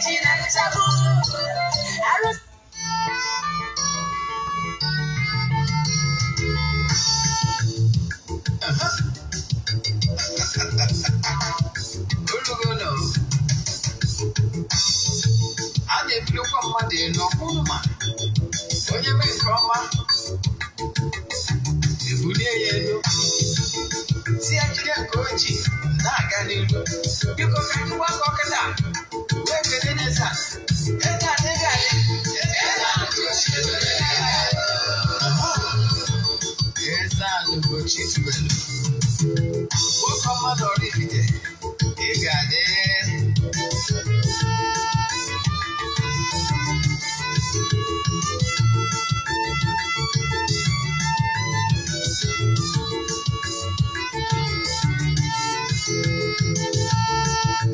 Ntị na nchagbu arụsị. Olugo a na-ebulukwa mmadụ elu ọkwụrụ, ma onye mee nke ọma, ebulie ya elu, si ya jide nke o ji na-aga n'ilu. Biko, ka anyị gbakọ kịta wee kelee n'eze a. Eze adịghị adị, eze ahụ. Eze Ugochi tubelu, nwoke ọma na Oraifite, ị ga-adị.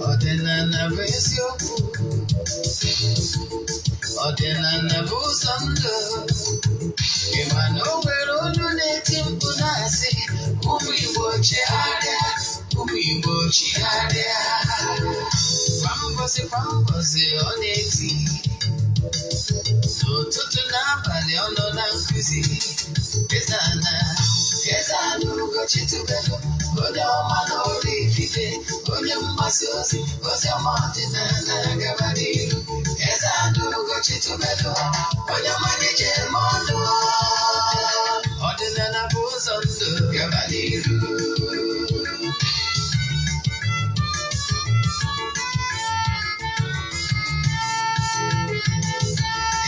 Ọdịnala bụ eziokwu, ọdịnala bụ ụzọ ndụ. Ị ma na o nwere olu na-eti mkpu na-asị, "Ụmụ Igbo, chigharịa, ụmụ Igbo, chigharịa." Kwa mbọsị kwa mbọsị ọ na-eti, n'ụtụtụ n'abalị ọ nọ na nkụzi. Eze ana, Eze Ana Ugochi tubelu, onye ọma na Oraifite, onye mgbasa ozi ozi ọma ọdịnala, gaba n'iru. Eze Ana Ugochi tubelu, onye ọma na-eje eme ọnụ. Ọdịnala bụ ụzọ ndụ, gaba n'iru.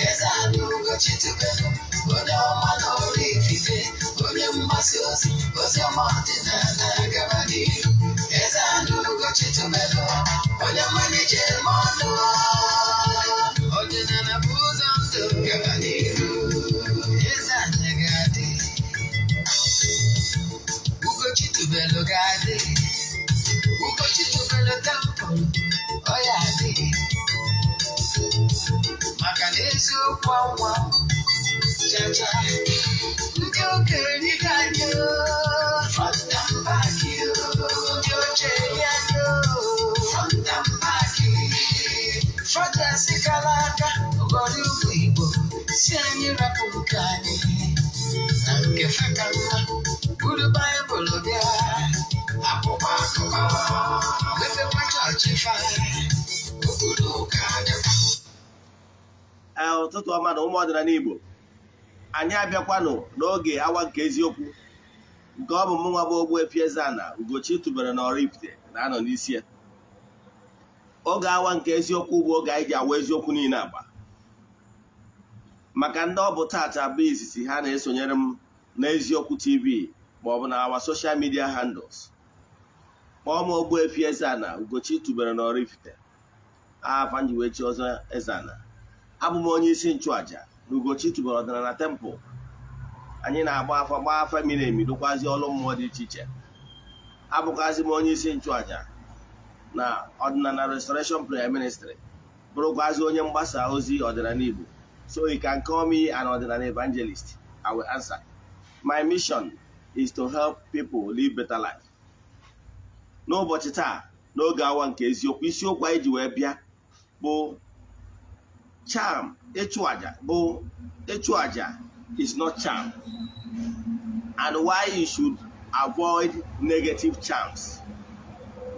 Eze Ana Ugochi tubelu, onye ọma na Oraifite, onye mgbasa ozi ozi ọma ọdịnala, gaba n'iru. Eze Ana Ugochi tubelu, onye ọma na-eje eme ọnụ. Ọdịnala bụ ụzọ ndụ, gaba n'iru. Eze Ana ga-adị, Ugochi tubelu ga-adị, Ugochi tubelu temple ọ ya adị, maka na eziokwu anwa chacha. Ndị okenye ga-anyị front and back, ndị ochie anyị front and back. Fọdasị kara aka ụgọrọ ụmụ Igbo si anyị rapụ nke anyị na nke feka mma, buru Baịbụl bịa, akwụkwọ akụkọ, mepekwa chọọchị fa, obodo ụka dịkwa. Ee, ụtụtụ ọma na ụmụ ọdịnala Igbo. Anyị abịakwanụ n'oge awa nke eziokwu, nke ọ bụ mụnwa bụ Ogbuefi Eze-Ana Ugochi tubelu na Oraifite na-anọ n'isi ya. Oge awa nke eziokwu bụ oge anyị ji awa eziokwu niile agba. Maka ndị ọ bụ tata bụ izizi ha na-esonyere m n'Eziokwu TV maọbụ na our social media handles, kpọọ m Ogbuefi Eze-Ana Ugochi tubelu na Oraifite. Afa nji wee chi ọzọ Eze-Ana. Abụ m onye isi nchụaja na Ugochi tubelu ọdịnala temple. Anyị na-agba afa, gbaa afa miri emi, dụkwazi ọrụ mmụọ dị iche iche. Abụkwazi m onye isi nchụaja na Ọdịnala Restoration Prayer Ministry, bụrụkwazi onye mgbasa ozi ọdịnala Igbo. So you can call me an ọdịnala evangelist, I will answer. My mission is to help people live better life. N'ụbọchị taa, n'oge awa nke eziokwu, isiokwu anyị ji wee bịa bụ charm. Ịchụ aja bụ ịchụ aja is not charm, and why you should avoid negative charms.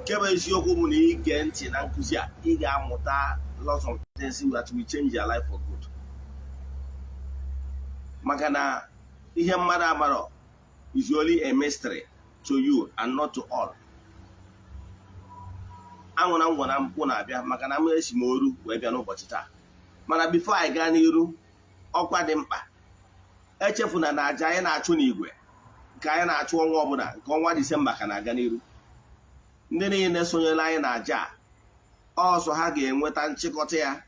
Nke bụ eziokwu bụ na ige ntị na nkụzi a, ị ga-amụta lots of things that will change your life for good, maka na ihe mmadụ amarọ is only a mystery to you and not to all. Anwụ na ngwọ na nkwụ na-abịa, maka na m esi m oru wee bịa n'ụbọchị taa. Mana before anyị gaa n'iru, ọkwa dị mkpa: echefuna na aja anyị na-achụ n'igwe, nke anyị na-achụ ọnwa ọbụla, nke ọnwa Disemba ka na-aga n'iru. Ndị niile sonyere anyị na aja a ọsọ, ha ga-enweta nchịkọta ya,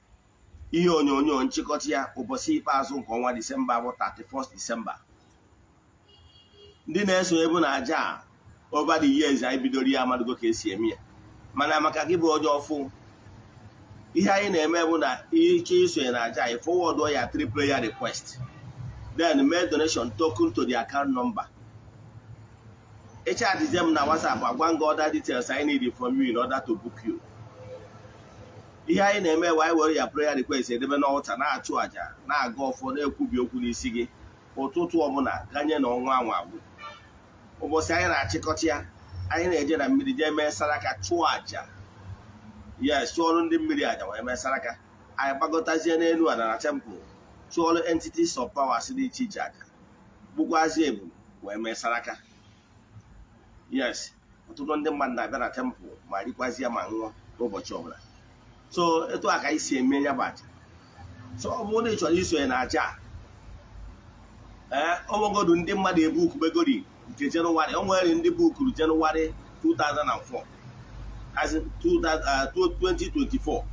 ihe onyonyo nchịkọta ya, ụbọchị ikpeazụ nke ọnwa Disemba bụ 31st Disemba. Ndị na-esonye bụ na aja a over the years anyị bidoro ya amadugo ka esi eme ya. Mana maka gị bụ onye ọfụ, ihe anyị na-eme bụ na ịchọ isonye na aja anyị, forward ya three prayer request, then make donation token to the account number. Ịchatizie m na WhatsApp, agwa gị other details I need from you in order to book you. Ihe anyị na-eme bụ anyị were ya prayer request edebe n'altar, na-achụ àjà, na-aga ọfọ, na-ekwubi okwu n'isi gị ụtụtụ ọbụla ganye na ọnwa anwa agwụ. Ụbọchị anyị na-achịkọta ya, anyị na-eje na mmiri jee mee saraka, chụọ àjà, yes, chụọrụ ndị mmiri àjà wee mee saraka. Anyị gbagotazie n'elu ala na temple, chụọrụ entities of powers dị iche iche àjà, gbukwazie ebulu wee mee saraka. Yes, ọtụtụ ndị mmadụ na-abịa na temple ma rikwazie ma ṅụọ n'ụbọchị ọbụla. So etu a ka anyị si eme ya bụ àjà. So ọ bụrụ na ị chọrọ isonye na àjà a, ee, onwegodu ndị mmadụ ebukubegori nke Jenụwarị. O nwere ndị bukuru Jenụwarị 2004, as in 2024.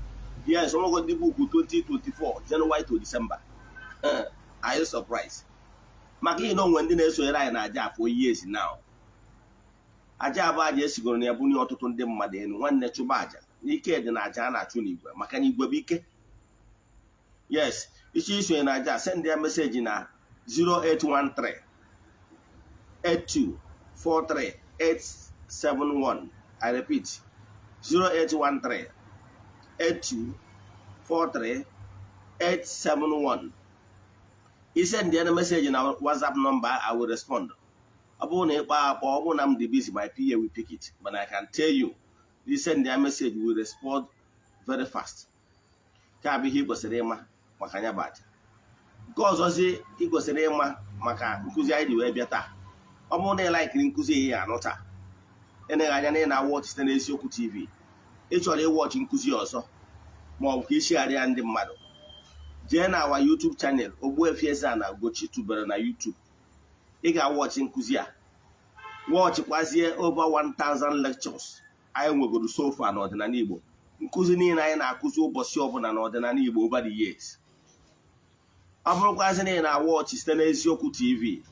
Yes, onwego ndị buku 2024 January to December. Are you surprised? Maka ihe na onwe ndị na-esonyere anyị na aja for years now. Aja abụ aja esigoro na ya bunye ọtụtụ ndị mmadụ elu. Nwanne, chụba aja n'ike dị na aja a na-achụ n'igwe, maka na igwe bụ ike. Yes, iche isonye na aja, send ya message na 0813 8243 871. I repeat, 0813 8243 871. I send ya message na WhatsApp number, I will respond. Ọ bụrụ na ịkpọ akpọ, ọ bụrụ na m dị busy, my PA will pick it, but I can tell you, you send ya message, will respond very fast. Ka bụ ihe ị kwesịrị ịma maka ya bụ aja. Nke ọzọzi ị kwesịrị ịma maka nkụzi anyị ji wee bịa taa, ọ bụrụ na ị likeiri nkụzi ihe anụ taa, eleghị anya na ị na-awatchị site n'Eziokwu TV, ị chọrọ ịwatchị nkụzi ọzọ ma ọ bụ ka ishigharịa ndị mmadụ, jee na our YouTube channel, Ogbuefi Eze-Ana Ugochi tubelu na YouTube. Ị ga-awatchị nkụzi a, watchịkwazie over 1000 lectures anyị nwegoro so far n'ọdịnala Igbo, nkụzi niile anyị na-akụzi ụbọchị ọbụla n'ọdịnala Igbo over the years. Ọ bụrụkwazị na ị na-awatchị site n'Eziokwu TV,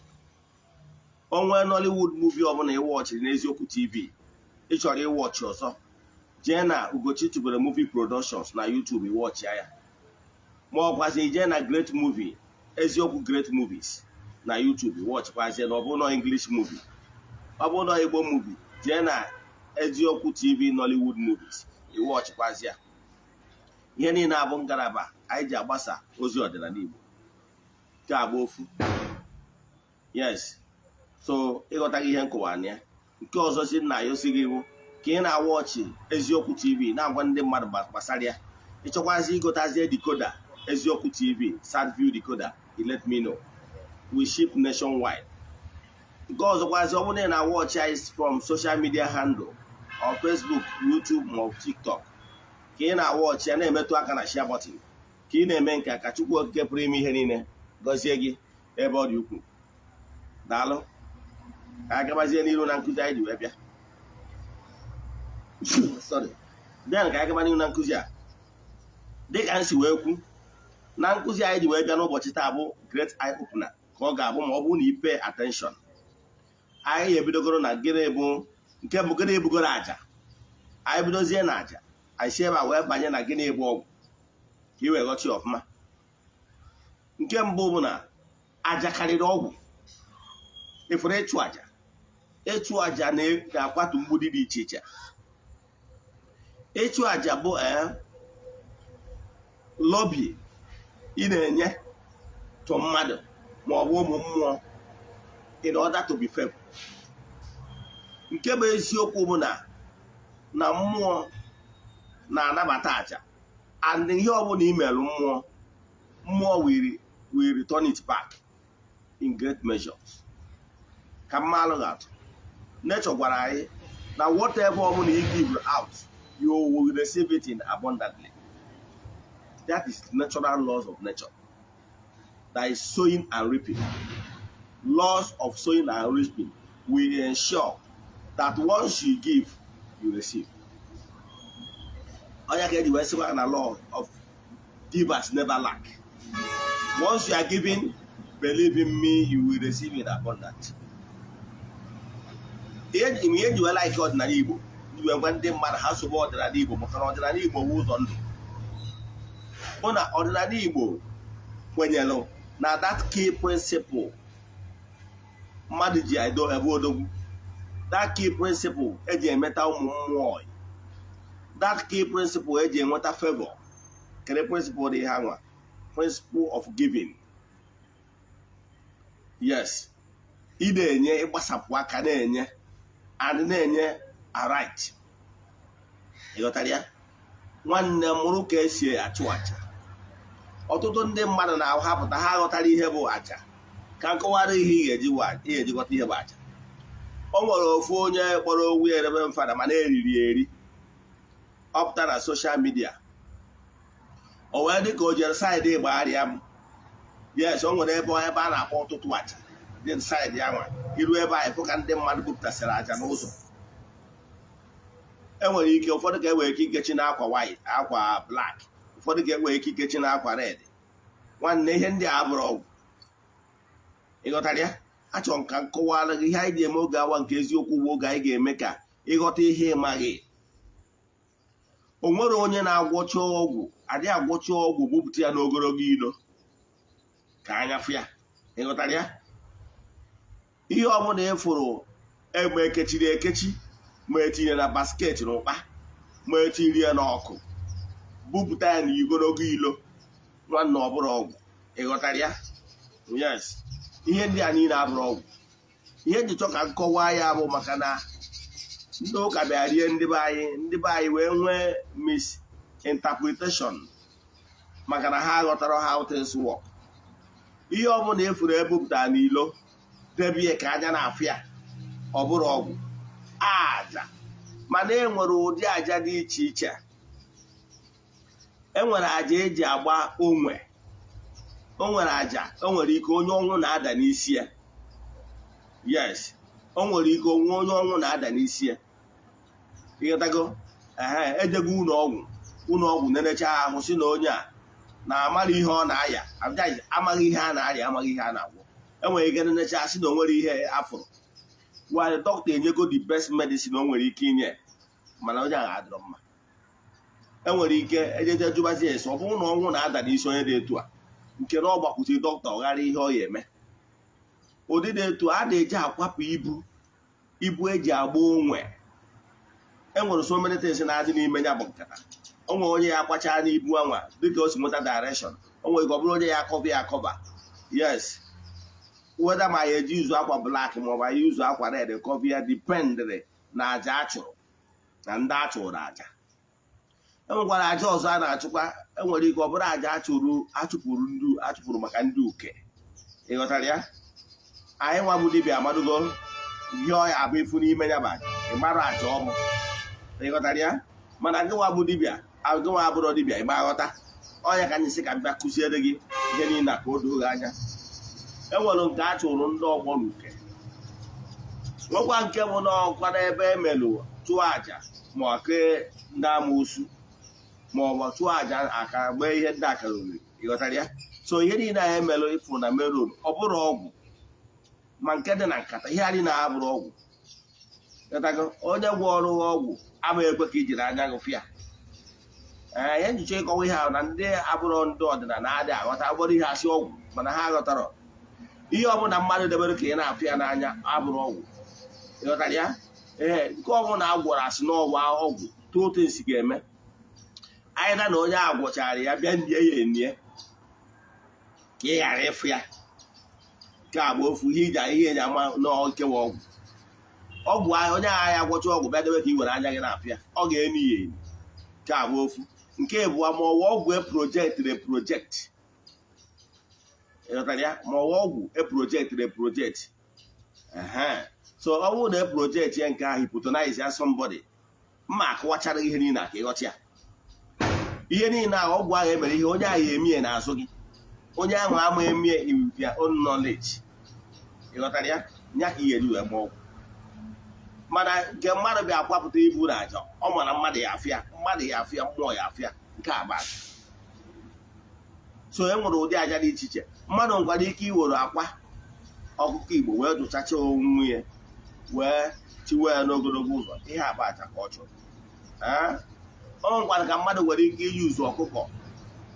onwe Nollywood movie ọbụla ị watchịrị n'Eziokwu TV, ị chọrọ ịwatchị ọzọ, jee na Ugochi Tubelu Movie Productions na YouTube, ịwatchịa ya. Ma ọ kwazi jee na Great Movie, Eziokwu Great Movies na YouTube, ịwatchịkwazie. Na ọ bụrụ na English movie, ọ bụrụ na Igbo movie, jee na Eziokwu TV Nollywood Movies, ịwatchịkwazie. Ihe niile abụ ngalaba anyị ji agbasa ozi ọdịnala Igbo. Nke a bụ ofu. Yes, so ịghọtaghị ihe nkụwa na ya. Nke ọzọ si nna ya osi gị bụ ka ị na-awatchị Eziokwu TV, na-agwa ndị mmadụ gbasara ya. Ịchọkwazi igotazie decoder Eziokwu TV, SatView decoder, you let me know, we ship nationwide. Nke ọzọkwazi, ọ bụrụ na ị na-awatchị anyị from social media handle or Facebook, YouTube ma ọ bụ TikTok, ka ị na-awatchị ya, na-emetụ aka na share button. Ka ị na-eme nke a, ka Chukwu Okike pụrụ ime ihe niile gọzie gị ebe ọ dị ukwuu. Daalụ. Ka anyị gabazie n'iru na nkụzi anyị ji wee bịa. Sorry, then ka anyị gaba n'iru na nkụzi a. Dịka m si wee kwu na nkụzi anyị ji wee bịa n'ụbọchị taa bụ great eye opener ka ọ ga-abụ ma ọ bụrụ na i pay attention. Anyị ebidogoro na gịnị bụ nke bụ gịnị bugoro àjà. Anyị bidozie na àjà, anyị si ebe a wee banye na gịnị bụ ọgwụ, ka ị wee ghọta ya ọfụma. Nke mbụ bụ na àjà karịrị ọgwụ. Ịfụrụ ịchụ àjà, ịchụ àjà na-akwatu mgbidi dị iche iche. Ịchụ àjà bụ lobby ị na-enye tụ mmadụ ma ọ bụ ụmụ mmụọ in order to be favored. Nke bụ eziokwu bụ na mmụọ na-anabata àjà, and ihe ọbụla imelụ mmụọ, mmụọ will return it back in great measures. Ka mmalụ ga-atụ, nature gwara anyị na whatever ọbụla you give out, you will receive it in abundantly. That is natural laws of nature. That is sowing and reaping. Laws of sowing and reaping will ensure that once you give, you receive. Onye ka eji wee sịkwa na law of givers never lack. Once you are giving, believe in me, you will receive in abundance. Ihe eji wee like ọdịnala Igbo, ji wee gwa ndị mmadụ ha sobe ọdịnala Igbo, maka na ọdịnala Igbo bụ ụzọ ndụ, bụ na ọdịnala Igbo kwenyere na that key principle mmadụ ji edo ebe odogwu, that key principle eji emeta ụmụ mmụọ, that key principle eji enweta That key principle eji enweta favor. Kedu principle dị ha nwa? Principle of giving. Yes, ị na-enye, ịgbasapụ aka na-enye and na-enye aright. Ịghọtara ya? Nwanne, mụrụ ka esi achụ aja. Ọtụtụ ndị mmadụ na-ahapụta ha aghọtara ihe bụ aja. Ka nkọwara ihe ị ga-eji ị ga-eji ghọta ihe bụ aja. O nwere ofu onye kpọrọ onwe ya Reverend Father, mana eriri eri ọ pụta na social media, o wee dị ka o jere side Ịgbagharịa m. Yes, o nwere ebe a na-akpọ ọtụtụ aja dị side ya nwa. Iru ebe a, ịfụ ka ndị mmadụ bupụtasịrị aja n'ụzọ. Enwere ike ụfọdụ ka enwere ike ikechi n'akwa white, akwa black, ụfọdụ ka enwere ike ikechi n'akwa red. Nwanne, ihe ndị a abụrụ ọgwụ. Ịghọtara ya? Achọrọ m ka m kọwara gị ihe anyị ji eme Oge Awa nke Eziokwu bụ oge anyị ga-eme ka ịghọta ihe ịmaghị. O nwere onye na-agwọcha ọgwụ adịghị agwọcha ọgwụ bupụta ya n'ogologo ilo ka anya fụ ya. Ịghọtara ya? Ihe ọbụla ị fụrụ egbe ekechiri ekechi, ma etinye na basket, n'ụkpa, ma etiri ya n'ọkụ, bupụta ya n'igologo ilo, nwanne, ọ bụrụ ọgwụ. Ịghọtara ya? Yes, ihe ndị a niile abụrụ ọgwụ. Ihe nji chọ ka m kọwaa ya bụ maka na ndị ụka bịa rie ndị be anyị, ndị be anyị wee nwee misinterpretation, maka na ha aghọtara how things work. Ihe ọbụla efuru ebupụtara n'ilo debie ka anya na-afụ ya, ọ bụrụ ọgwụ aja. Mana e nwere ụdị aja dị iche iche. E nwere aja eji agba onwe. O nwere aja o nwere ike onye ọnwụ na-ada n'isi ya. Yes, o nwere ike onwe onye ọnwụ na-ada n'isi ya. Ịghọtago? Ehe, ejego ụlọ ọgwụ, ụlọ ọgwụ nenecha ahụ, si na onye a na-amara ihe ọ na-aya, amaghị ihe a na-arịa, amaghị ihe a na-agwọ. Enwere ike nenecha, sị na o nwere ihe afụrụ. While dọkịta enyego the best medicine o nwere ike inye, mana onye ahụ adịrọ mma. Enwere ike ejeje jụbazi ese, ọ bụrụ na ọnwụ na-ada n'isi onye dị etu a, nke na ọ gbakwụsịrị dọkịta ọ ghara ihe ọ ya eme. Ụdị dị etu a na-eji akwapụ ibu, ibu eji agba onwe. Enwere so many things na-adị n'ime ya bụ nkata. O nwere onye ya akwacha n'ibu anwa dịka o si nweta direction. O nwere ike ọ bụrụ onye ya akọba ya akọba. Yes, whether ma ya eji use akwa black ma ọ bụ ya use akwa red cover ya, dependịrị na aja a chụrụ na ndị a chụrụ aja. Enwekwara aja ọzọ a na-achụkwa. Enwere ike ọ bụrụ aja achụrụ, achụpụrụ ndị achụpụrụ maka ndị uke. Ịghọtara ya? Anyị nwa bụ dibịa amadugo ihe ọ ya abụ ifu n'ime ya bụ aja. Ị mara aja ọ bụ. Ịghọtara ya? Mana gị nwa bụ dibịa, gị nwa abụrọ dibịa, ịgba aghọta ọnya ka anyị sị ka m bịa kụziere gị ihe niile a ka o doo gị anya. Enwere nke a chụrụ ndị ọgbọ n'uke, nwekwa nke bụ n'ọkwa n'ebe emelụ chụọ àjà, ma ọ kee ndị amoosu, ma ọ bụ chụọ àjà aka gbee ihe ndị akara oriri. Ịghọtara ya? So ihe niile anyị emelụ ịfụ na merod, ọ bụrụ ọgwụ, ma nke dị na nkata, ihe anyị na-abụrụ ọgwụ. Ịghọtago? Onye gwọọrụ ọgwụ amaghị ekwe ka ijiri anya gị fịa. Ee, ihe njicha ịkọwa ihe ahụ na ndị abụrụ ndị ọdịnala adịghị aghọta agbọrọ ihe asị ọgwụ, mana ha aghọtara ihe ọbụla mmadụ debere ka ị na-afụ ya n'anya abụrụ ọgwụ. Ịghọtara ya? Ee, nke ọbụla a gwọrọ asị n'ọgwụ ọgwụ, two things ga-eme anyị na onye a gwọchara ya bịa nie ya enie ka ị ghara ịfụ ya. Nke a bụ ofu ihe iji ihe eji ama n'okewa ọgwụ. Ọgwụ ahụ onye agha ya gwọcha ọgwụ bịa debe ka ị were anya gị na-afụ ya, ọ ga-eni ya eni. Nke a bụ ofu. Nke abụọ, ma ọwa ọgwụ e projectịrị e project. Ịghọtara ya? Ma ọwa ọgwụ e projectịrị e project. Ehe, so ọ bụrụ na e project ya nke ahụ, hypnotize ya somebody, mma akụwachara ihe niile a ka ịghọta ya. Ihe niile ahụ, ọgwụ ahụ emere ihe onye ahụ emie n'azụ gị, onye ahụ ama emie in their own knowledge. Ịghọtara ya? Nya ka ihe eji wee gba ọgwụ. Mana nke mmadụ bịa akwapụta ibu na aja, ọ mara mmadụ ya afịa, mmadụ ya afịa, mmụọ ya afịa. Nke a bụ aja. So e nwere ụdị aja dị iche iche. Mmadụ nwekwara ike iwere akwa ọkụkọ Igbo wee dụchacha onwe ya, wee chiwe ya n'ogologo ụzọ. Ihe a bụ aja ka ọ chụrụ. Ee, o nwekwara ka mmadụ nwere ike iyuzu ọkụkọ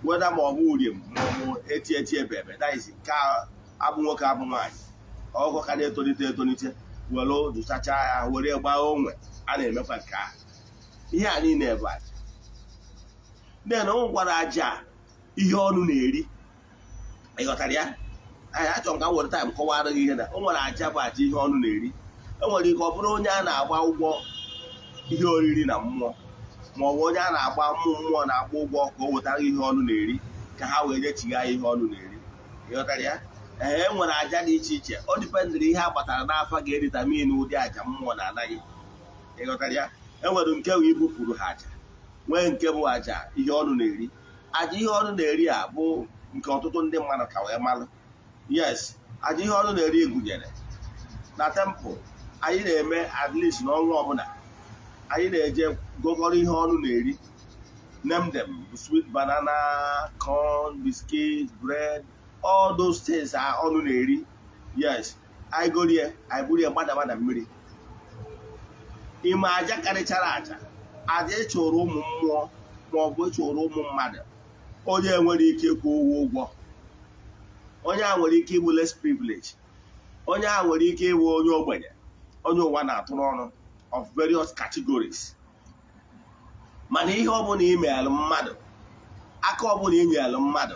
weda, ma ọ bụ urim, ma ọ bụ eti eti ebebe daizi nke abụ nwoke, abụ nwaanyị, ọkụkọ ka na-etolite etolite, were dụchacha ya were gbaa onwe. A na-emekwa nke a. Ihe a niile bụ aja. Then o nwekwara aja ihe ọnụ na-eri. Ị ghọtara ya? Anyị achọrọ m ka m were time kọwara gị ihe na o nwere aja bụ aja ihe ọnụ na-eri. E nwere ike ọ bụrụ onye a na-agba ụgwọ ihe oriri na mmụọ, ma ọ bụ onye a na-agba mmụọ na-agba ụgwọ ka o wetara ihe ọnụ na-eri, ka ha wee nyechigha ihe ọnụ na-eri. Ịghọtara ya? Ee, e nwere aja dị iche iche. O dependịrị ihe a gbatara n'afa ga-edetermine ụdị aja mmụọ na-anaghị. Ịghọtara ya? E nwere nke bụ ibupụrụ ha aja, nwee nke bụ aja ihe ọnụ na-eri. Aja ihe ọnụ na-eri a bụ nke ọtụtụ ndị mmadụ ka wee malụ. Yes, aja ihe ọnụ na-eri gụnyere na temple anyị na-eme at least n'ọnwa ọbụla, anyị na-eje gokọrọ ihe ọnụ na-eri. Name them: sweet banana, corn, biscuit, bread, all those things are ọnụ na-eri. Yes, anyị gorie, anyị buru ya gbadaba na mmiri. Ime aja karịchara aja, aja ịchụrụ ụmụ mmụọ ma ọ bụ ịchụrụ ụmụ mmadụ, onye nwere ike ịkwụ ụgwọ ụgwọ, onye a nwere ike ịbụ less privilege, onye a nwere ike ịbụ onye ogbenye, onye ụwa na-atụrụ ọnụ of various categories. Mana ihe ọbụla imeelụ mmadụ, aka ọbụla inyelụ mmadụ,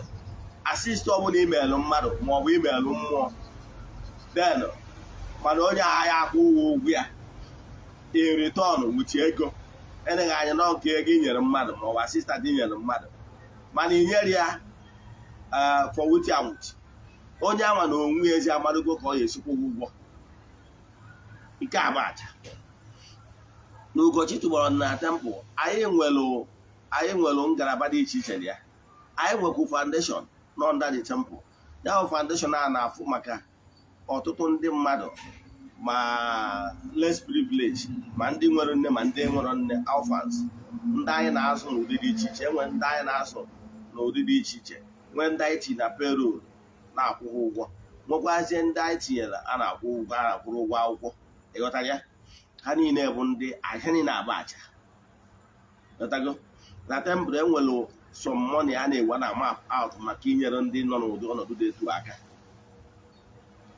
assist ọbụla imeelụ mmadụ ma ọ bụ imeelụ mmụọ, then mana onye agha akwụ ụgwọ ụgwọ ya in return with ego, eleghị anya na nke ego inyere mmadụ ma ọ bụ assistant inyere mmadụ, mana inyere ya for wuti awuti, onye anwa na onwe ezi amadogo ka ọ ga-esikwa ụgwọ. Nke a bụ aja na Ugochi tụgbọrọ na temple. Anyị nwere ngalaba dị iche iche na ya. Anyị nwekwu foundation nọ under the temple. Ya bụ foundation a na-afụ maka ọtụtụ ndị mmadụ, ma less privilege, ma ndị nwere nne, ma ndị nwere nne, orphans, ndị anyị na-azụ n'ụdị dị iche iche. Enwe ndị anyị na-azụ n'ụdị dị iche iche, nwee ndị anyị tinye na payroll na-akwụ ha ụgwọ, nwekwazie ndị anyị tinyere a na-akwụ ụgwọ, a na-akwụrụ ụgwọ akwụkwọ. Ịghọtara ya? Ha niile bụ ndị ahịa niile agba aja. Ghọtago? Na temple enwere some money a na-ewe na map out maka inyere ndị nọ n'ụdị ọnọdụ dị etu aka.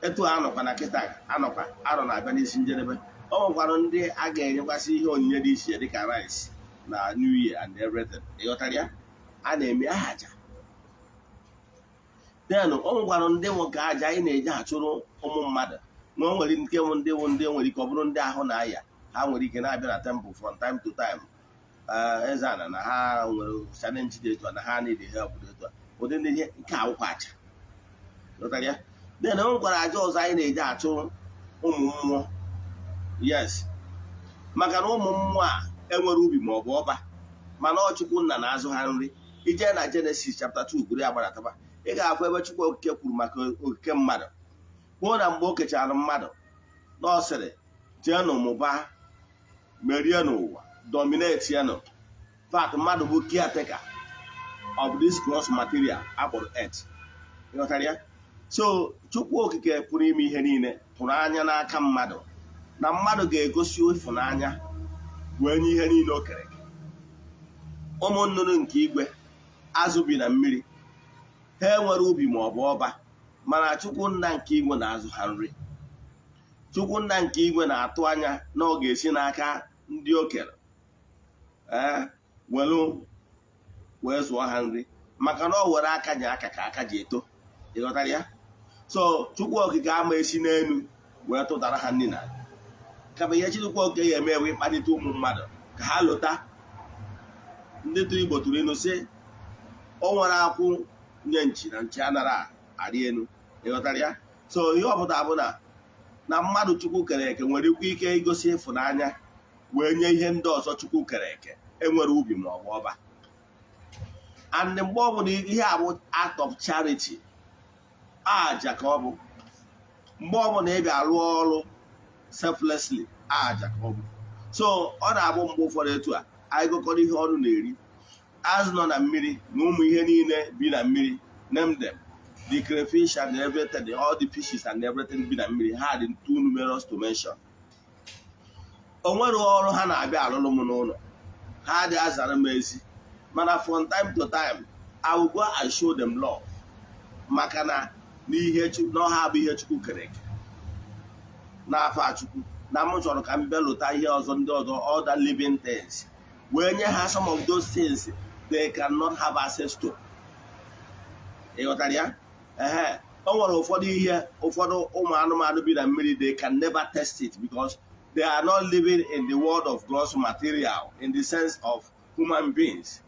Etu a nọkwa na kịta anọkwa arọ na-abịa n'isi njedebe, o nwekwara ndị a ga-enyekwasị ihe onyinye dị iche dịka rice na New Year and everything. Ịghọtara ya? A na-eme aja. Then o nwekwara ndị nwoke aja anyị na-eji achụrụ ụmụ mmadụ, na o nwere nke bụ ndị bụ ndị nwere ike ọ bụrụ ndị ahụ na-aya. Ha nwere ike na-abịa na temple from time to time, eze ana na ha nwere challenge dị etu a, na ha need help dị etu a, ụdị ndị ihe nke awụkwa aja. Ghọtara ya? Then o nwekwara aja ọzọ anyị na-eji achụ ụmụ mmụọ. Yes, maka na ụmụ mmụọ a enwere ubi ma ọ bụ ọba, mana ọ Chukwu nna na-azụ ha nri. Ije na Genesis chapter 2 gụrụ ya gbadataba, ị ga-afụ ebe Chukwu Okike kwuru maka okike mmadụ, kwuo na mgbe o kechara mmadụ na ọ sịrị, "Jeenụ mụba, merie n'ụwa, dominate nụ." Fact, mmadụ bụ caretaker of this gross material akpọrọ earth. Ịghọtara ya? So Chukwu Okike pụrụ ime ihe niile tụrụ anya n'aka mmadụ na mmadụ ga-egosi ịfụnanya wee nye ihe niile o kere eke. Ụmụ nnụnụ nke igwe, azụ bi na mmiri, ha enwere ubi ma ọ bụ ọba, mana Chukwu nna nke igwe na-azụ ha nri. Chukwu nna nke igwe na-atụ anya na ọ ga-esi n'aka ndị o kere ee welu wee zụọ ha nri, maka na ọ were aka nye aka ka aka ji eto. Ịghọtara ya? So Chukwu Okike ama esi n'elu wee tụdara ha nri na, kama ihe Chukwu Okike ya eme ewe ịkpalite ụmụ mmadụ ka ha lụta. Ndị tụrụ Igbo tụrụ ilu sị, o nwere akwụ nye nchi na nchi anara arị elu. Ịghọtara ya? So ihe ọpụta bụ na mmadụ Chukwu kere eke nwere ike igosi ịfụnanya wee nye ihe ndị ọzọ Chukwu kere eke enwere ubi ma ọ bụ ọba. And mgbe ọbụla ihe a bụ act of charity, aja ka ọ bụ. Mgbe ọbụla ị bịa rụọ ọrụ selflessly, aja ka ọ bụ. So ọ na-abụ mgbe ụfọdụ etu a anyị gụkọrọ ihe ọrụ na-eri, azụ nọ na mmiri na ụmụ ihe niile bi na mmiri, name them, the crayfish and everything, all the fishes and everything bi na mmiri, ha dị too numerous to mention. O nwere ọrụ ha na-abịa alụlụ m n'ụlọ, ha dị azara m ezi, mana from time to time I will go and show them love, maka na n'ihe n'ọha bụ ihe Chukwu kere eke n'afọ a. Chukwu na m chọrọ ka m bịa lụta ihe ọzọ, ndị ọzọ, other living things, wee nye ha some of those things. they cannot have access to. Ị ghọtara ya? Ehe, o nwere ụfọdụ ihe ụfọdụ ụmụ anụmanụ bi na mmiri, they can never taste it because they are not living in the world of gross material in the sense of human beings.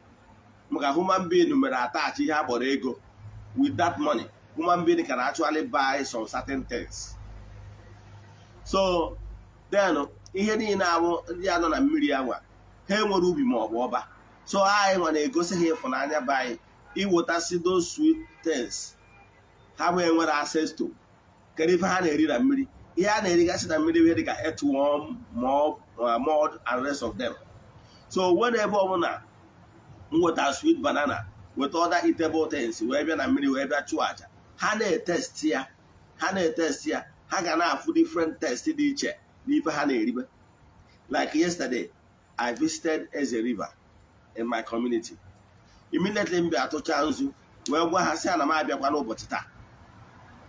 Maka human being mere attach ihe a kpọrọ ego. With that money, human being can actually buy some certain things. So then, ihe niile abụ ndị a nọ na mmiri anwa, ha enwere ubi ma ọ bụ ọba. So anyị nwa na-egosi ha ịfụnanya be anyị, iwetasị those sweet things ha wee nwere access to. Kedu ife ha na-eri na mmiri? Ihe a na-erigasị na mmiri, ihe dịka earthworm, mud and rest of them. So when ebe ọbụla m weta sweet banana, weta other eatable things, wee bịa na mmiri, wee bịa chụọ aja, ha na-etaste ya, ha na-etaste ya, ha ga na-afụ different taste dị iche n'ife ha na-eribe. Like yesterday, I visited Eze River in my community. Immediately m bịa atụcha nzu, wee gwa ha sị na m abịakwa n'ụbọchị taa.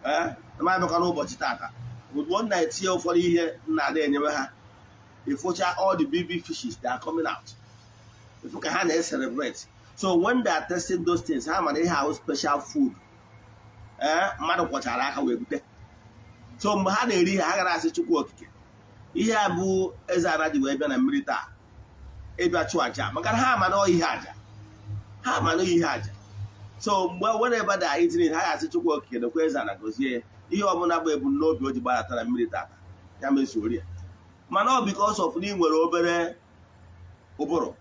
Ee, na m abịakwa n'ụbọchị taata. Ozugbo m na-etinye ụfọdụ ihe m na-ada enyebe ha, ịfụcha all the baby fishes that are coming out, ịfụ ka ha na-celebrate. So when they are tasting those things, ha mara ihe ahụ special food, ee, mmadụ kwọchara aka wee bute. So mgbe ha na-eri ihe, ha gara asị Chukwu Okike, ihe a bụ eze ara ji wee bịa na mmiri taa ịbịa chụọ aja, maka na ha ama na ihe aja, ha ama na ihe aja. So mgbe whenever they are eating it, ha ga-asị Chukwu Okike dekwa eze ana, gozie ya, ihe ọbụla bụ ebumnobi o ji gbadata na mmiri tata, ya mezuori ya. Mana ọ because of na ị nwere obere ụbụrụ,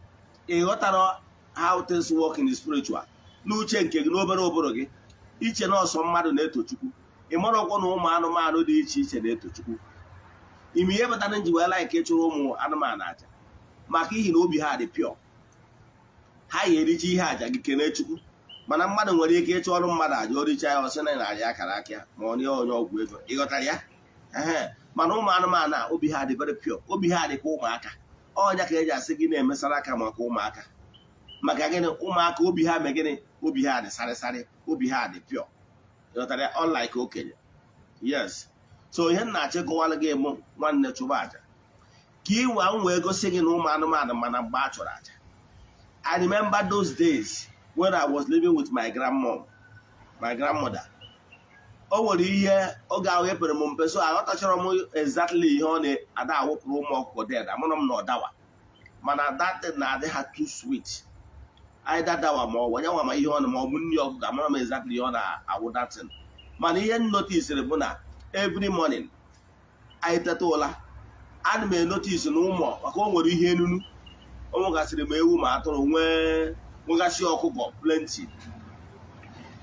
ị ghọtara how things work in the spiritual. N'uche nke gị, n'obere ụbụrụ gị, iche na ọsọ mmadụ na-eto Chukwu. Ị mara ọkwọ na ụmụ anụmanụ dị iche iche na-eto Chukwu. Ime ihe kpatara nji wee like ịchụrụ ụmụ anụmanụ aja, maka ihi na obi ha dị pure. Ha ga-ericha ihe aja gị, kelee Chukwu. Mana mmadụ nwere ike ịchụ ọrụ mmadụ aja, oricha ya, ọsị na narị akara aka ya, ma ọ nye onye ọgwụ ego. Ịghọtara ya? Ehe. Mana ụmụ anụmanụ a, obi ha dị very pure, obi ha dị ka ụmụaka. Ọnya ka eji asị gị na-emesara aka maka ụmụaka. Maka gịnị? Ụmụaka, obi ha mee gịnị? Obi ha dị sarịsarị, obi ha dị pure. Ịghọtara ya? Unlike okenye. Yes, so ihe m na-achọ ịkọwara gị mụ, nwanne, chụba aja ka ịwa m wee gosi gị na ụmụ anụmanụ, mana mgbe a chụrụ aja. I remember those days when I was living with my grandmom, my grandmother. O nwere ihe oge ahụ epere m mpe, so aghọtachara m exactly ihe ọ na-ada awụpụrụ ụmụ ọkụkọ dead. Amụrụ m na ọdawa, mana that thing na-adị ha too sweet, either dawa ma ọ bụ onye nwa ma ihe ọ na ma ọ bụ nri ọkụkọ. Amara m exactly ihe ọ na-awụ that thing, mana ihe m noticeri bụ na every morning anyị teta ụla, ana m enotice na ụmụ, maka o nwere ihe enunu o nwegasịrị, ma ewu ma atụrụ, nwee nwegasị ọkụkọ plenty.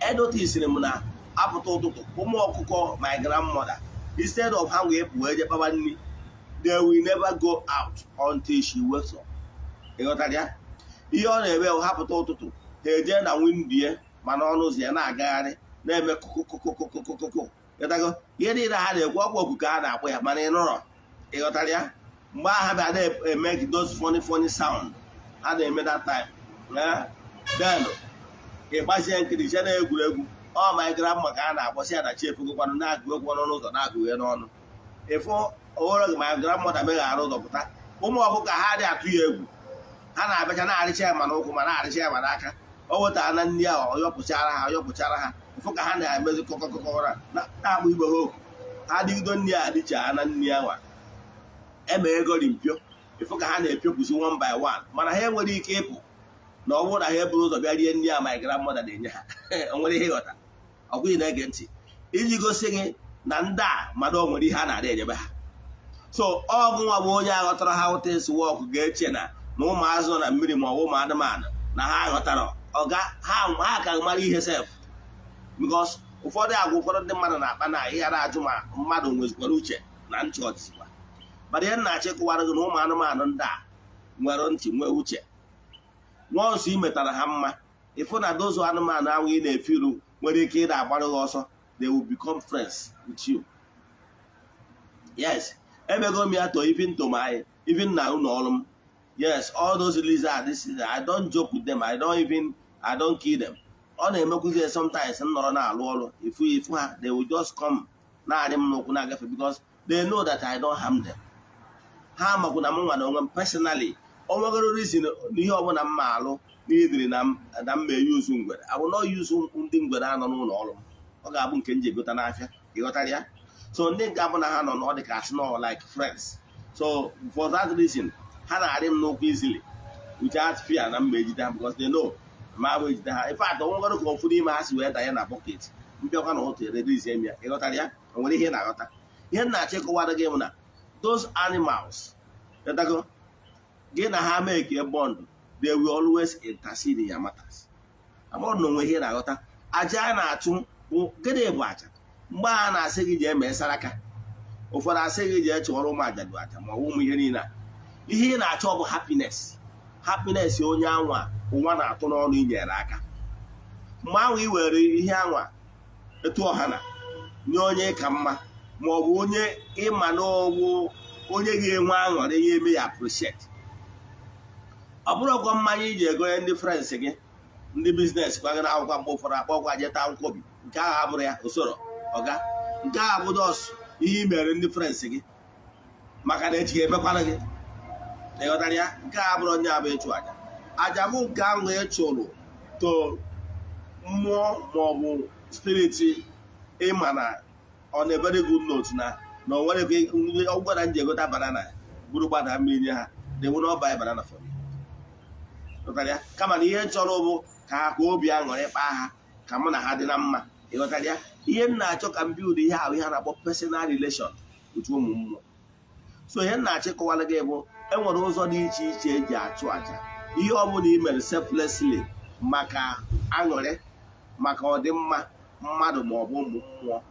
Enoticeri m na apụta ụtụtụ, ụmụ ọkụkọ my grandmother, instead of ha wee pụọ eje kpaba nri, they will never go out until she wakes up. Ịghọtara ya? Ihe ọ na-eme bụ ha pụta ụtụtụ, ha eje na window ya, mana ọnụ ụzọ ya, na-agagharị, na-eme kụkụkụkụkụkụkụ. Ịghọtago? Ihe niile ha na-ekwu, ọkwa okuku ha na-akpọ ya, mana ị nụrọ. Ịghọtara ya? Mgbe ahụ bịa na-eme those funny funny sound ha na-eme that time. Then ịgbazie nkiri che na egwuregwu. Ọ my grandma ka a na-akpọsị ya na chief gụkwanụ na-agụ egwu n'ọnụ ụzọ, na-agụghe n'ọnụ. Ịfụ owere gị, my grandmother meghara ụzọ pụta, ụmụ ọkụkọ ha dị atụ ya egwu. Ha na-abịacha na-arịcha ya ma n'ụkwụ, ma na-arịcha ya ma n'aka. O wetara na nri ahụ, ọyọpụchara ha, ọyọpụchara ha. Ịfụ ka ha na-emezi kọkọkọkọrọ, na-akpọ igbe ha oku. Ha dịgido nri a dịcha na nri ahụ eme ego mpio. Ịfụ ka ha na-epiopụsi one by one, mana ha enwere ike ịpụ na ọ bụrụ na ha eburu ụzọ bịa rie nri a my grandmother na-enye ha. O nwere ihe ịghọta? Ọ bụghị na-ege ntị iji gosi gị na ndị a mmadụ o nwere ihe a na-adị enyebe ha. So ọgụ nwa bụ onye aghọtara how things work ga-eche na ụmụazụ nọ na mmiri ma ọ bụ ụmụ anụmanụ na ha ghọtara ọga ha, ha ka mara ihe sef, because ụfọdụ agwa ụfọdụ ndị mmadụ na-akpa na ịghara ajụ ma mmadụ nwezikwara uche na ntị ọdịzikwa. Mana ihe m na-achọ ịkụwara gị na ụmụ anụmanụ ndị a nwere ntị, nwee uche. Once ị metara ha mma, ịfụ na dozu anụmanụ ahụ ị na-efiru nwere ike ịda agbara gị ọsọ, they will become friends with you. Yes, emego m ya to even to my, even na ụlọ ọrụ m. Yes, all those lizards, I don't joke with them. I don't even, I don't kill them. Ọ na-emekwuzi sometimes m nọrọ na-alụ ọrụ, ifu ifu ha, they will just come na-arị m n'ụkwụ na-agafe, because they know that I don't harm them. Ha makwu na m nwa na onwe m personally, O nwegoro reason n'ihe ọbụla m ma alụ n'idiri na mma eyuzu ngwere abụ na yuzu ndị ngwere anọ n'ụlọ ọrụ m, ọ ga-abụ nke m ji egota n'afịa. Ịghọtara ya? So ndị nke abụ na ha nọ na ọ dị ka asị nọ like friends. So for that reason, ha na-arị m n'ụkwụ easily without fear na mma ejide ha, because they know ma abụ ejide ha. In fact, o nwegoro ka ofu n'ime ha si wee danye na bucket, mbịakwa na ụtụ eredizie m ya. Ịghọtara ya? O nwere ihe ị na-aghọta? Ihe m na-achọ ịkọwara gị bụ na those animals, ịghọtago, gị na ha make a bond, they will always intercede in your matters. Amụrụ na onwe ihe ị na-aghọta. Aja a na-achụ bụ gịnị? Bụ aja. Mgbe a na-asị gị jee mee saraka, ụfọdụ asị gị jee chụọrọ ụmụ ajadu aja ma ọ bụ ụmụ ihe niile a. Ihe ị na-achọ bụ happiness, happiness onye anwa ụwa na-atụ n'ọnụ inyere aka. Mgbe ahụ ị were ihe anwa etu ọha na nye onye ka mma, ma ọ bụ onye ịma n'ọwụ onye ga-enwe aṅụrị ya, eme ya appreciate. Ọ bụrụkwa mmanya iji egonye ndị friends gị, ndị business kwagara akwụkwọ, mgbe ụfọdụ akpọkwa jeta nkwobi, nke ahụ abụrụ ya usoro ọga. Nke ahụ bụ just ihe i mere ndị friends gị maka na echighị emekwara gị. Ịghọtara ya? Nke a bụrụ onye abụ ịchụ aja. Aja bụ nke ahụ ị chụrụ to mmụọ ma ọ bụ spirit ịma na on a very good note na o nwere ọgwụgwọ na nji egota banana buru gbada mmiri nye ha, they will not buy banana for me. Ịghọtara ya? Kama na ihe m chọrọ bụ ka ha ka obi aṅụrị kpaa ha, ka mụ na ha dị na mma. Ịghọtara ya? Ihe m na-achọ ka m build ihe ahụ, ihe a na-akpọ personal relation with ụmụ mmụọ. So ihe m na-achọ ịkọwara gị bụ enwere ụzọ dị iche iche eji achụ àjà. Ihe ọ bụla i mere selflessly maka aṅụrị, maka ọdịmma mmadụ ma ọ bụ ụmụ mmụọ,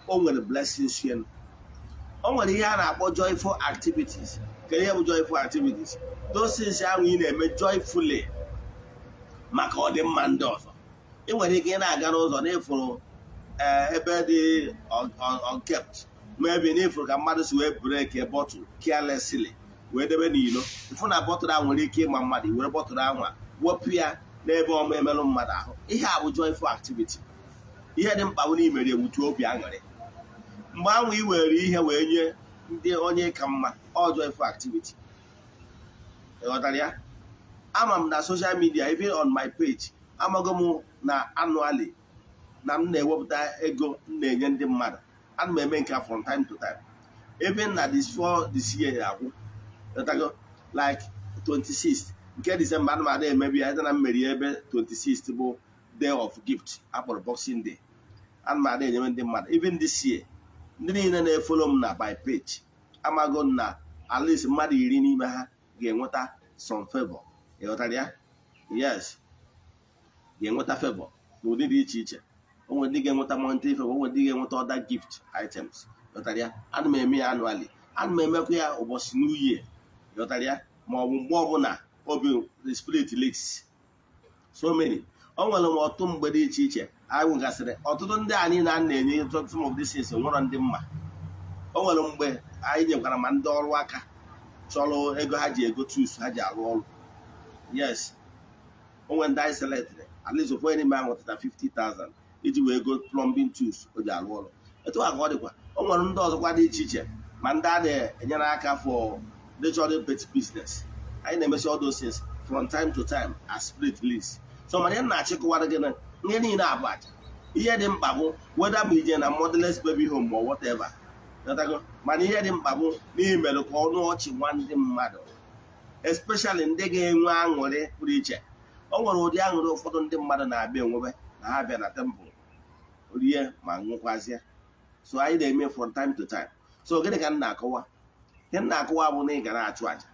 o nwere blessings ya. O nwere ihe a na-akpọ joyful activities. Kedu ihe bụ joyful activities? Those things ahụ ị na-eme joyfully maka ọdịmma ndị ọzọ. Ị nwere ike ị na-aga n'ụzọ n'ịfụrụ ebe dị unkept, maybe n'ịfụrụ ka mmadụ si wee break bottle carelessly wee debe n'ilo, ịfụ na bottle ahụ nwere ike ịma mmadụ, were bottle ahụ wepụ ya n'ebe ọma emerụ mmadụ ahụ. Ihe a bụ joyful activity. Ihe dị mkpa bụ na imere ewutu obi aṅụrị mgbe ahụ ị were ihe wee nye ndị onye ka mma. Ọ joyful activity. Ịghọtara ya? Ama m na social media, even on my page, amago m na annually na m na-ewepụta ego m na-enye ndị mmadụ. Ana m eme nke a from time to time, even na this for this year agwụ. Ịghọtago? Like 26 nke December, ana m ada emebi ya na mmeri ebe 26 bụ day of gift akpọrọ Boxing Day. Ana m ada enyere ndị mmadụ. Even this year, ndị niile na-efollow m na my page, amago m na at least mmadụ 10 n'ime ha ga-enweta some favor. Ịghọtara ya? Yes, ga-enweta favor n'ụdị dị iche iche. O nwere ndị ga-enweta monetary favor, o nwere ndị ga-enweta other gift items. Ịghọtara ya? Ana m eme ya annually, ana m emekwa ya ụbọchị New Year. Ịghọtara ya? Ma ọ bụ mgbe ọbụla obi the spirit leads. So many, o nwere m ọtụtụ mgbe dị iche iche anyị nwegasịrị ọtụtụ ndị a niile a na-enye some of these things nwere ndị mma. O nwere mgbe anyị nyekwara ma ndị ọrụ aka chọrọ ego ha ji ego tools ha ji arụ ọrụ. Yes, o nwere ndị anyị selectịrị, at least ofu onye n'ime ha nwetara 50,000 iji wee go plumbing tools o ji arụ ọrụ. Etu a ka ọ dịkwa, o nwere ndị ọzọkwa dị iche iche, ma ndị a na-enyere aka for ndị chọrọ petty business. Anyị na-emesi all those things from time to time as spirit leads. So mana ihe m na-achịkọwara gị na ihe niile abụ aja. Ihe dị mkpa bụ whether ma ije na motherless baby home ma whatever. Ghọtago? Mana ihe dị mkpa bụ n'ihi mere ka ọnụ ọchị nwa ndị mmadụ, especially ndị ga-enwe aṅụrị pụrụ iche. O nwere ụdị aṅụrị ụfọdụ ndị mmadụ na-abịa enwebe na ha bịa na temple rie ma ṅụkwazie. So anyị na-eme from time to time. So gịnị ka m na-akọwa? Ihe m na-akọwa bụ na ị ga na-achụ àjà.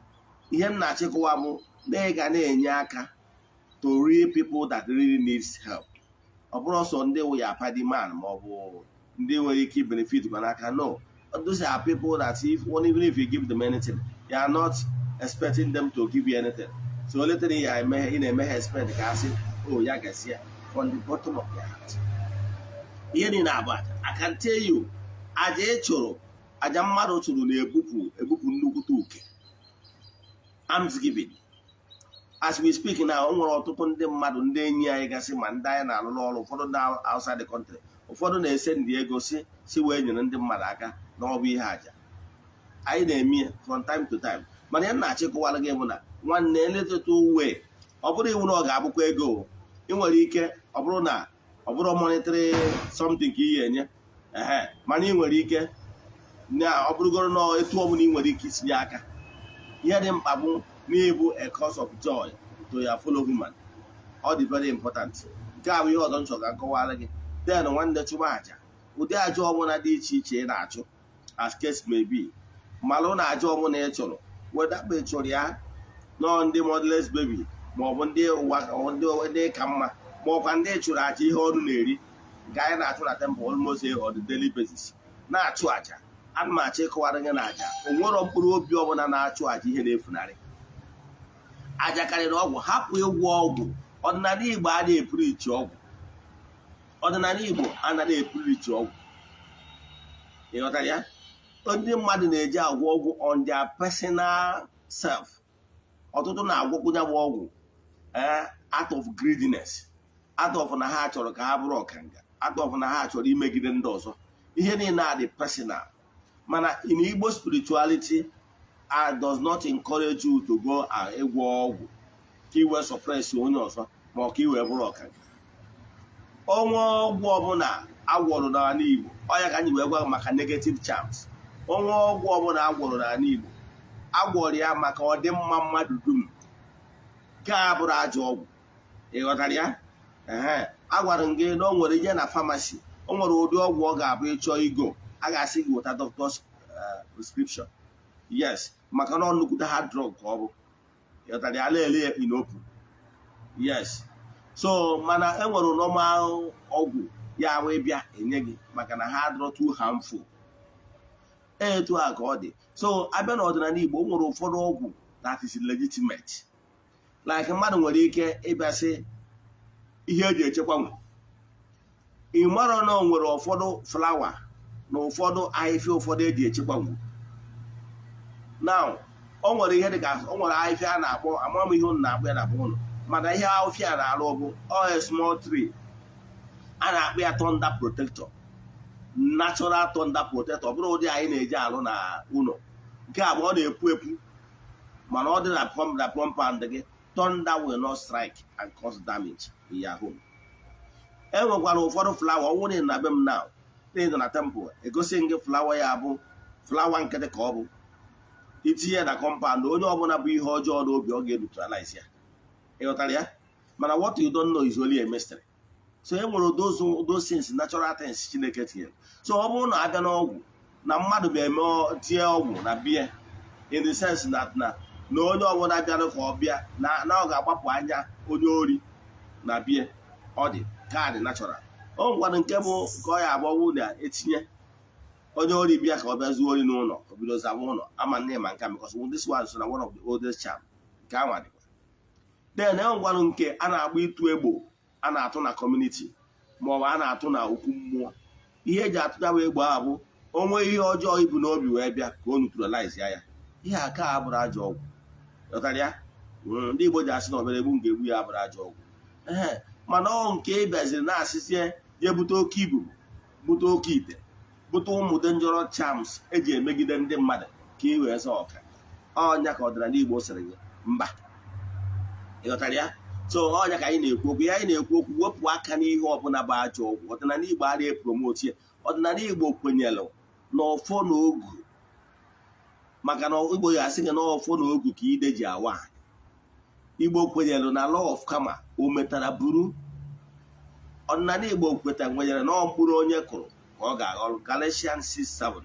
Ihe m na-achịkọwa bụ na ị ga na-enye aka to real people that really needs help. Ọ bụrụ ọsọ ndị wụ ya padi man ma ọ bụ ndị nwere ike benefit kwa n'aka, no. Those are people that if even if you give them anything, you are not expecting them to give you anything. So only thing ị eme, ị na-eme ha expect ka ha sị, "Oh, ya gazie," from the bottom of their heart. Ihe niile abụ aja. I can tell you, aja ị chụrụ, aja mmadụ chụrụ na-ebupụ ebupụ nnukwute uke. Almsgiving, as we speak now, o nwere ọtụtụ ndị mmadụ, ndị enyi anyị gasị, ma ndị anyị na-alụ n'ọrụ, ụfọdụ na outside the country, ụfọdụ na-ese ndị ego si wee nyere ndị mmadụ aka na ọ bụ ihe aja anyị na-eme ya from time to time. Mana ya na-achịkọwara gị bụ na Nwanne, eletụta uwe, ọ bụrụ iwu na ọ ga-abụkwa ego o. Ị nwere ike, ọ bụrụ na ọ bụrụ monetary something ka ị ga-enye, ehe, mana ị nwere ike na ọ bụrụgoro na etu ọbụla ị nwere ike itinye aka. Ihe dị mkpa bụ n'ịbụ a cause of joy to your fellow human. Ọ dị very important. Nke a bụ ihe ọzọ m chọrọ ka m kọwara gị. Then, nwanne, chụba aja, ụdị aja ọbụla dị iche iche ị na-achụ, as case may be. Malụ na aja ọbụla ị chụrụ, weda ma ị chụrụ ya nọọ ndị motherless baby, ma ọ bụ ndị ụwa, ndị ka mma, ma ọkwa ndị chụrụ aja ihe ọnụ na-eri, nke anyị na-achụ na temple almost on the daily basis, na-achụ aja. Ana m achọ ịkọwara gị na aja, o nwero mkpụrụ obi ọbụla na-achụ aja ihe na-efunarị. Aja karịrị ọgwụ. Hapụ ịgwọ ọgwụ. Ọdịnala Igbo adịghị epuru iche ọgwụ. Ọdịnala Igbo anaghị epuru iche ọgwụ. Ị ghọtara ya? Ndị mmadụ na-eji agwọ ọgwụ on their personal self. Ọtụtụ na-agwọkwụ ya bụ ọgwụ out of greediness, out of na ha chọrọ ka ha bụrụ ọkanga, out of na ha chọrọ imegide ndị ọzọ. Ihe niile a dị personal, mana in Igbo spirituality does not encourage you to go and ịgwọ ọgwụ ka i wee suppress onye ọzọ, ma ọ ka i wee bụrụ ọkanga. Ọnwa ọgwụ ọbụla agwọrọ n'ala Igbo, ọ ya ka anyị wee gwa maka negative charms. Ọnwa ọgwụ ọbụla agwọrọ n'ala Igbo, agwọrọ ya maka ọdịmma mmadụ dum. Nke a bụrụ ajọ ọgwụ. Ị ghọtara ya? Ehe, agwara m gị na o nwere ihe na pharmacy, o nwere ụdị ọgwụ ọ ga-abụ ịchọọ igo, a ga-asị gị weta doctor's prescription. Yes, maka na ọ nnukwute hard drug ka ọ bụ. Ị ghọtara ya? Na-ele ya in open. Yes, so mana e nwere normal ọgwụ ya wee bịa enye gị, maka na ha adịrọ too harmful. Etu a ka ọ dị. So abịa n'ọdịnala Igbo, o nwere ụfọdụ ọgwụ that is legitimate, like mmadụ nwere ike ịbịasị ihe eji echekwa nwe. Ị mara na o nwere ụfọdụ flower na ụfọdụ ahịhịa ụfọdụ eji echekwa ngwu. Now, o nwere ihe dịka o nwere ahịhịa a na-akpọ, ama m ihe unu na-akpọ ya na be ụnụ, mana ihe ahịhịa a na-arụ bụ ọ small tree a na-akpọ ya thunder protector, natural thunder protector. Ọ bụrụ ụdị anyị na-eji alụ na ụlọ, nke a bụ ọ na-epu epu, mana ọ dị na compound gị, thunder will not strike and cause damage in your home. E nwekwara ụfọdụ flower. Ọ nwụrụ na be m now, na na temple, egosi gị flower ya bụ flower nkịtị ka ọ bụ itinye na compound, onye ọbụla bụ ihe ọjọọ n'obi, ọ ga-neutralize ya. Ịghọtara ya? Mana what you don't know is only a mystery. So e nwere those things, natural things Chineke tinyere. So ọ bụrụ na abịa n'ọgwụ, na mmadụ ga-eme tinye ọgwụ na bie, in the sense that na onye ọbụla bịara ka ọ bịa na ọ ga-agbapụ anya onye ori na bie, ọ dị kaadị natural. O nwekwara nke bụ nke ọ ya abụ ọnwụ na-etinye, onye ori bịa ka ọ bịa zuo ori n'ụlọ, o bido zaba ụlọ. Ama nne ma nke a, because this one so na one of the oldest charm. Nke anwa dịkwa. Then e nwekwara nke a na-agba ịtụ egbo, a na-atụ na community, maọbụ a na-atụ na okwu mmụọ. Ihe eji atụ ya bụ egbo ahụ bụ onwe ihe ọjọọ ibu n'obi wee bịa, ka o neutralize ya. Ihe a ka abụrụ ajọ ọgwụ. Ghọtara ya? Ndị Igbo ji asị na obere egbu nga egbu ya abụrụ ajọ ọgwụ. Ee, mana ọ nke ị bịaziri na-asịzie jee bute oke ibu, bute oke ite, bute ụmụ dangerous charms eji emegide ndị mmadụ ka ị wee zọọ ọka, ọnya ka ọdịnala Igbo sịrị gị mba. Ị ghọtara ya? So ọnya ka anyị na-ekwu okwu ya. Anyị na-ekwu okwu, wepụ aka n'ihe ọbụla bụ ajọ ọgwụ. Ọdịnala Igbo adịghị promote ya. Ọdịnala Igbo kwenyere na ọfọ na ogu, maka na Igbo ya asị gị na ọfọ na ogu ka ide ji awa. Igbo kwenyere na law of karma, o metara buru. Ọdịnala Igbo kweta kwenyere na ọ mkpụrụ onye kụrụ ka ọ ga-aghọrọ, Galatians 6:7.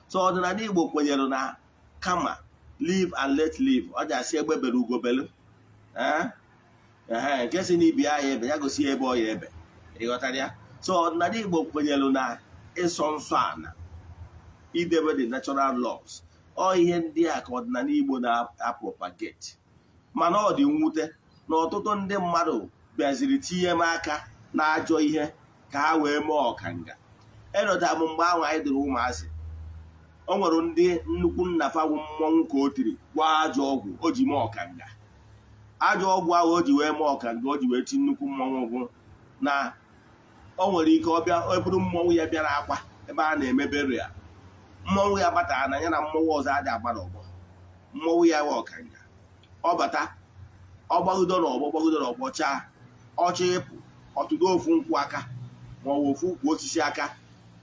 So ọdịnala Igbo kwenyere na kama live and let live. Ọ ji asị egbe bere ugo belu. Ee, nke si n'ibi ya ebe ya gosi ebe ọ ya ebe. Ịghọtara ya? So ọdịnala Igbo kwenyere na ịsọ nsọ ana, idebe the natural laws. Ọ ihe ndị a ka ọdịnala Igbo na-apropagate. Mana ọ dị mwute na ọtụtụ ndị mmadụ bịaziri tinye m aka na ajọ ihe ka ha wee mee ọkanga. Elota m mgbe ahụ anyị dịrị ụmụazị, o nwere ndị nnukwu nna fawụ mmọnwụ ka o tiri gwa ajọ ọgwụ o ji mee ọkanga. Ajọ ọgwụ ahụ o ji wee mee ọkanga, o ji wee ti nnukwu mmọnwụ, bụ na o nwere ike ọ bịa eburu mmọnwụ ya bịara akwa ebe a na-eme burial, mmọnwụ ya batara na ya na mmọnwụ ọzọ adị agba n'ọgbọ. Mmọnwụ ya wee ọkanga. Ọ bata, ọ gbagido n'ọgbọ, gbagido n'ọgbọ, chaa ọchọ ịpụ, ọtụdo ofu nkwụ aka ma ọ bụ ofu ukwu osisi aka,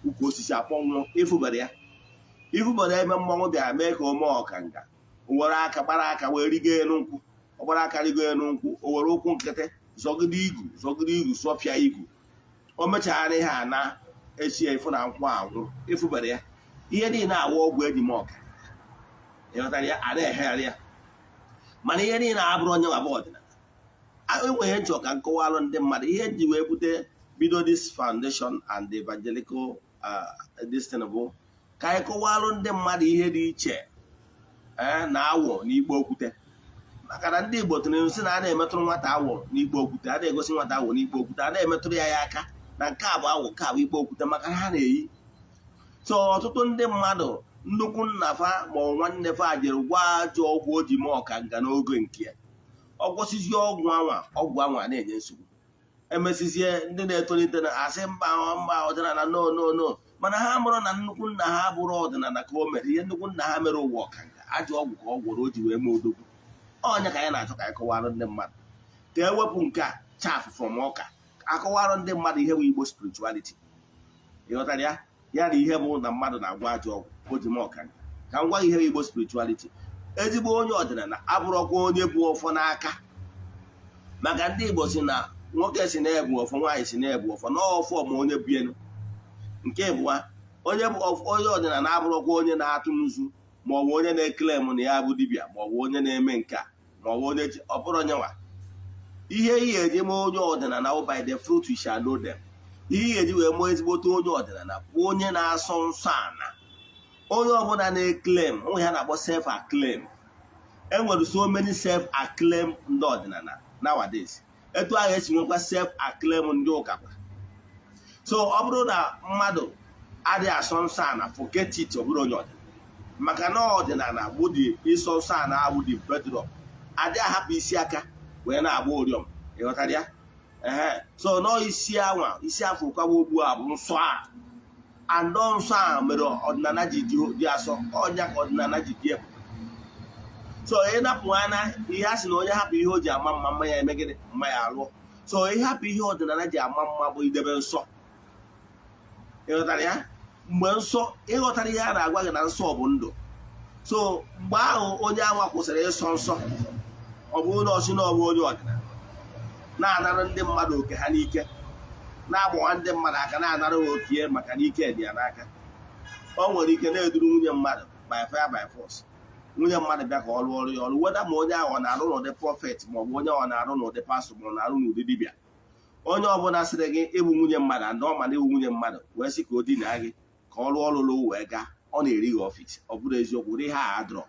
ukwu osisi akpọnwụ. Ịfụbara ya, ịfụbara ebe mmọnwụ bịara mee ka o mee ọkanga. O were aka gbara aka wee rigo elu nkwụ. Ọ gbara aka rigo elu nkwụ, o were ụkwụ nkịtị zọgide igu, zọgide igu, sọpịa igu. O mechara ihe a na echi ya, ịfụ na nkwụ anwụ. Ịfụbara ya, ihe niile awa ọgwụ eji mee ọka. Ịghọtara ya? A na-ehegharị ya, mana ihe niile abụrụ onye nwa bụ ọdịnala. Enweghị nchọ ka nkọwalụ ndị mmadụ ihe nji wee bute bido this foundation and the evangelical this thing bụ ka anyị kọwalụ ndị mmadụ ihe dị iche na awọ na ikpo okwute, maka na ndị Igbo tụrụ sị na a na-emetụrụ nwata awọ n'ikpo okwute, a na-egosi nwata awọ n'ikpo okwute, a na-emetụrụ ya ya aka na nke a bụ awọ, nke a bụ ikpo okwute, maka na ha na-eyi. So ọtụtụ ndị mmadụ, nnukwu nna fa ma ọ nwanne fa jere gwa ajọ ọgwụ o ji mee ọkanga n'oge nke ya. Ọ gwọsizie ọgwụ anwa, ọgwụ anwa na-enye nsogbu. Emesizie, ndị na-etolite na asị mba, mba, ọdịnala, no, no, no. Mana ha mụrụ na nnukwu nna ha bụrụ ọdịnala ka o mere. Ihe nnukwu nna ha mere ụwa ọkanga, ajọ ọgwụ ka ọ gwọrọ o ji wee mee odogwu. Ọnya ka anyị na-achọ ka anyị kọwara ndị mmadụ, ka ewepụ nke a chaff from ọka, akọwara ndị mmadụ ihe bụ Igbo spirituality. Ịghọtara ya? Ya na ihe bụ na mmadụ na-agwa ajọ ọgwụ o ji mee ọkanga. Ka m gwa gị ihe bụ Igbo spirituality. Ezigbo onye ọdịnala abụrụkwa onye bụ ọfọ n'aka, maka ndị Igbo si na nwoke si na-ebu ọfọ, nwaanyị si na-ebu ọfọ, na ọfọ ma onye bienu. Nke ịbụa, onye bụ onye ọdịnala abụrụkwa onye na-atụ nzu, ma ọ bụ onye na-ekele m na ya bụ dibịa, ma ọ bụ onye na-eme nke a, ma ọ bụ onye ọ bụrụ onye nwa. Ihe ị ga-eji mee onye ọdịnala bụ by the fruit you shall know them. Ihe ị ga-eji wee mụọ ezigbote onye ọdịnala bụ onye na-asọ nsọ ana, onye ọbụla na-eclaim onwe ha na-akpọ self acclaim. Enwere so many self acclaim ndị ọdịnala nowadays, etu ahụ esi nwekwa self acclaim ndị ụka kwa. So ọ bụrụ na mmadụ adịghị asọ nsọ ana, forget it, ọ bụrụ onye ọdịnala, maka na ọdịnala bụ dị ịsọ nsọ ana, abụ dị bedrock, adịghị ahapụ isi aka wee na-agba ụrịọm. Ịghọtara ya? Ehe, so nọọ isi anwa, isi afọ ụkawa ogbu a bụ nsọ a, andọ nsọ a mere ọdịnala ji dị asọ. Ọnya ka ọdịnala ji dị ebube. So ịnapụ anya ihe a sị na onye hapụ ihe o ji ama mma, mma ya eme gịnị? Mma ya alụọ. So ịhapụ ihe ọdịnala ji ama mma bụ idebe nsọ. Ịghọtara ya? Mgbe nsọ, ịghọtara ihe a na-agwa gị na nsọ bụ ndụ. So mgbe ahụ onye anwa kwụsịrị ịsọ nsọ, ọ bụrụ na ọsị na ọ bụ onye ọdịnala, na-anara ndị mmadụ oke ha n'ike, na-agbawa ndị mmadụ aka, na-anara ha oke, maka na ike dị ya n'aka, o nwere ike na-eduru nwunye mmadụ by fire by force. Nwunye mmadụ bịa ka ọ rụọ ọrụ ya ọrụ, weda ma onye ahụ ọ na-arụ n'ụdị prophet, ma ọ bụ onye ọ na-arụ n'ụdị pastor, ma ọ na-arụ n'ụdị dibịa. Onye ọbụla sịrị gị ịbụ nwunye mmadụ, and ọ ma na ịbụ nwunye mmadụ, wee sị ka o dinaa gị ka ọ rụọ ọrụ wee gaa, ọ na-eri gị office. Ọ bụrụ eziokwu, ụdị ihe a adọrọ.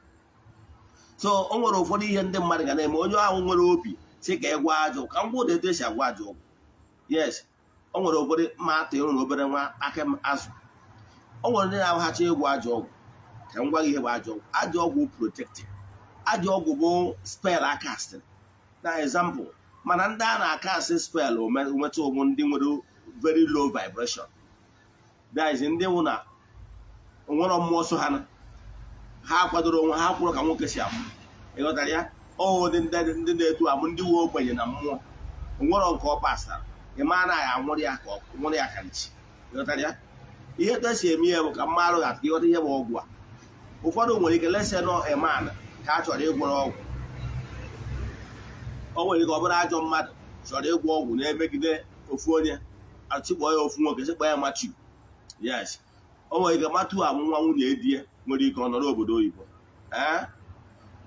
So o nwere ụfọdụ ihe ndị mmadụ ga na-eme. Onye ahụ nwere obi sị ka ị gwa ajọ, ka m gwa ụdị etu esi agwa ajọ ọgwụ. Yes, o nwere obere mma atụ ịrụ na obere nwa aka m azụ. O nwere ndị na-aghachi ịgwọ ajọ ọgwụ. Ka m gwa gị ihe bụ ajọ ọgwụ. Ajọ ọgwụ protective, ajọ ọgwụ bụ spell acasting na example. Mana ndị a na-acast spell nweta ụmụ ndị nwere very low vibration, that is ndị nwụ na onwere mmụọ so ha na ha kwadoro onwe ha kwụrụ ka nwoke si akwụ. Ịghọtara ya? Ọ dị ndị na-etu abụ ndị nwe ogbenye na mmụọ onwere nke ọ pasara, ị ma na ya anwụrụ ya ka ọ nwụrụ ya ka nchi. Ịghọtara ya? Ihe etu esi eme ihe bụ ka mmadụ ga ịghọta ihe bụ ọgwụ a. Ụfọdụ nwere ike lese nọ eman ka a chọrọ ịgwọrọ ọgwụ. O nwere ike ọ bụrụ ajọ mmadụ chọrọ ịgwọ ọgwụ na-emegide ofu onye, achịkpọ ya ofu nwoke, chịkpọ ya Matiu. Yes, o nwere ike Matiu amụ nwa nwunye di ya, nwere ike ọ nọrọ obodo oyibo. Ee,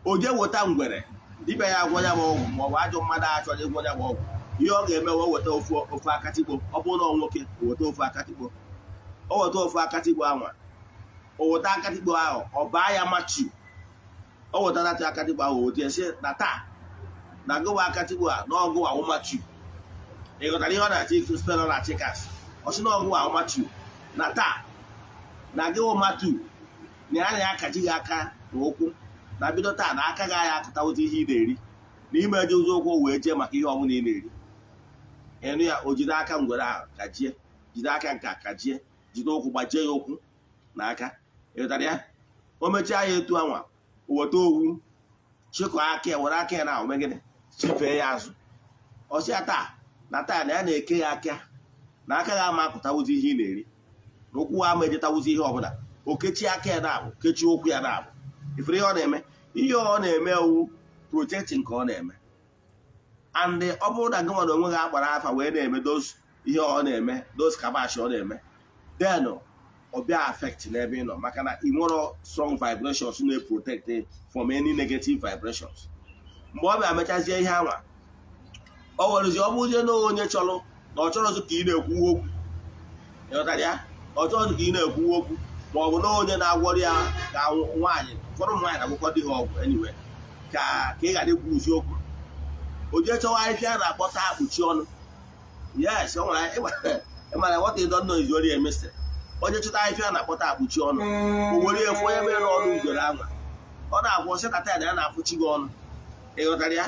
o jee weta ngwere, dibịa ya agwọ ya bụ ọgwụ, ma ọ bụ ajọ mmadụ a chọrọ ịgwọ ya bụ ọgwụ. Ihe ọ ga-eme, wee weta ofu ofu akatikpo. Ọ bụrụ na ọ nwoke, o weta ofu akatikpo. O weta ofu akatikpo anwa, o weta akatikpo ahụ, ọ baa ya Matiu. O weta datụ akatikpo ahụ, o weta ya sị na taa na gụwa akatikpo a na ọgụwa awụ Matiu. Ị ghọtara ihe ọ na-achọ ịtụ spell ọ na-achị cast? Ọ sị na ọgụwa awụ Matiu, na taa na gịwụ Matiu, na ya na-akaji gị aka na ụkwụ, na bido taa na aka gị anya akụta ụzọ ihe ị na-eri, na ime eje ụzọ ụkwụ wee jee maka ihe ọbụla ị na-eri. Ịnụ ya? O jide aka ngwere ahụ kajie, jide aka nka kajie, jide ụkwụ gbajie ya ụkwụ na aka. Ịghọtara ya? O mechaa ya etu anwa, o weta owu. Chịkọ aka ya, were aka ya na ome gịnị, chifee ya azụ. Ọsị ya taa na taa na ya na-eke ya aka na aka ya ama apụtawụzi ihe ị na-eri, na ụkwụ ama ejetawụzi ihe ọbụla. O kechie aka ya na-abụ, kechie ụkwụ ya na-abụ. Ifere ihe ọ na-eme, ihe ọ na-eme wu projecting ka ọ na-eme. And ọ bụrụ na gị nwa na onwe gị agbara afa wee na-eme those ihe ọ na-eme, those kabash ọ na-eme, then ọ bịa affect n'ebe ị nọ, maka na ị nwere strong vibrations na-protect from any negative vibrations. Mgbe ọ bịa mechazie ihe anwa, ọ werezie, ọ bụzie na onye chọrọ na ọ chọrọzi ka ị na-ekwu okwu, ịghọtara ya, ọ chọrọzi ka ị na-ekwu okwu, ma ọ bụ na onye na-agwọrọ ya ka nwaanyị. Ụfọdụ ụmụ nwaanyị na-agwụkọ di ha ọgwụ anyway ka ị ghara ikwuzi okwu. O jee chọwa ahịhịa a na-akpọta akpuchi ọnụ. Yes, o nwere. Ịmara, what you don't know is only a mystery. Onye chọta ahịhịa a na-akpọta akpuchi ọnụ, o were efu onye mere n'ọnụ ngwere anwa ọ na-agwọ sị na taa ya na-afụchi gị ọnụ, ịghọtara ya?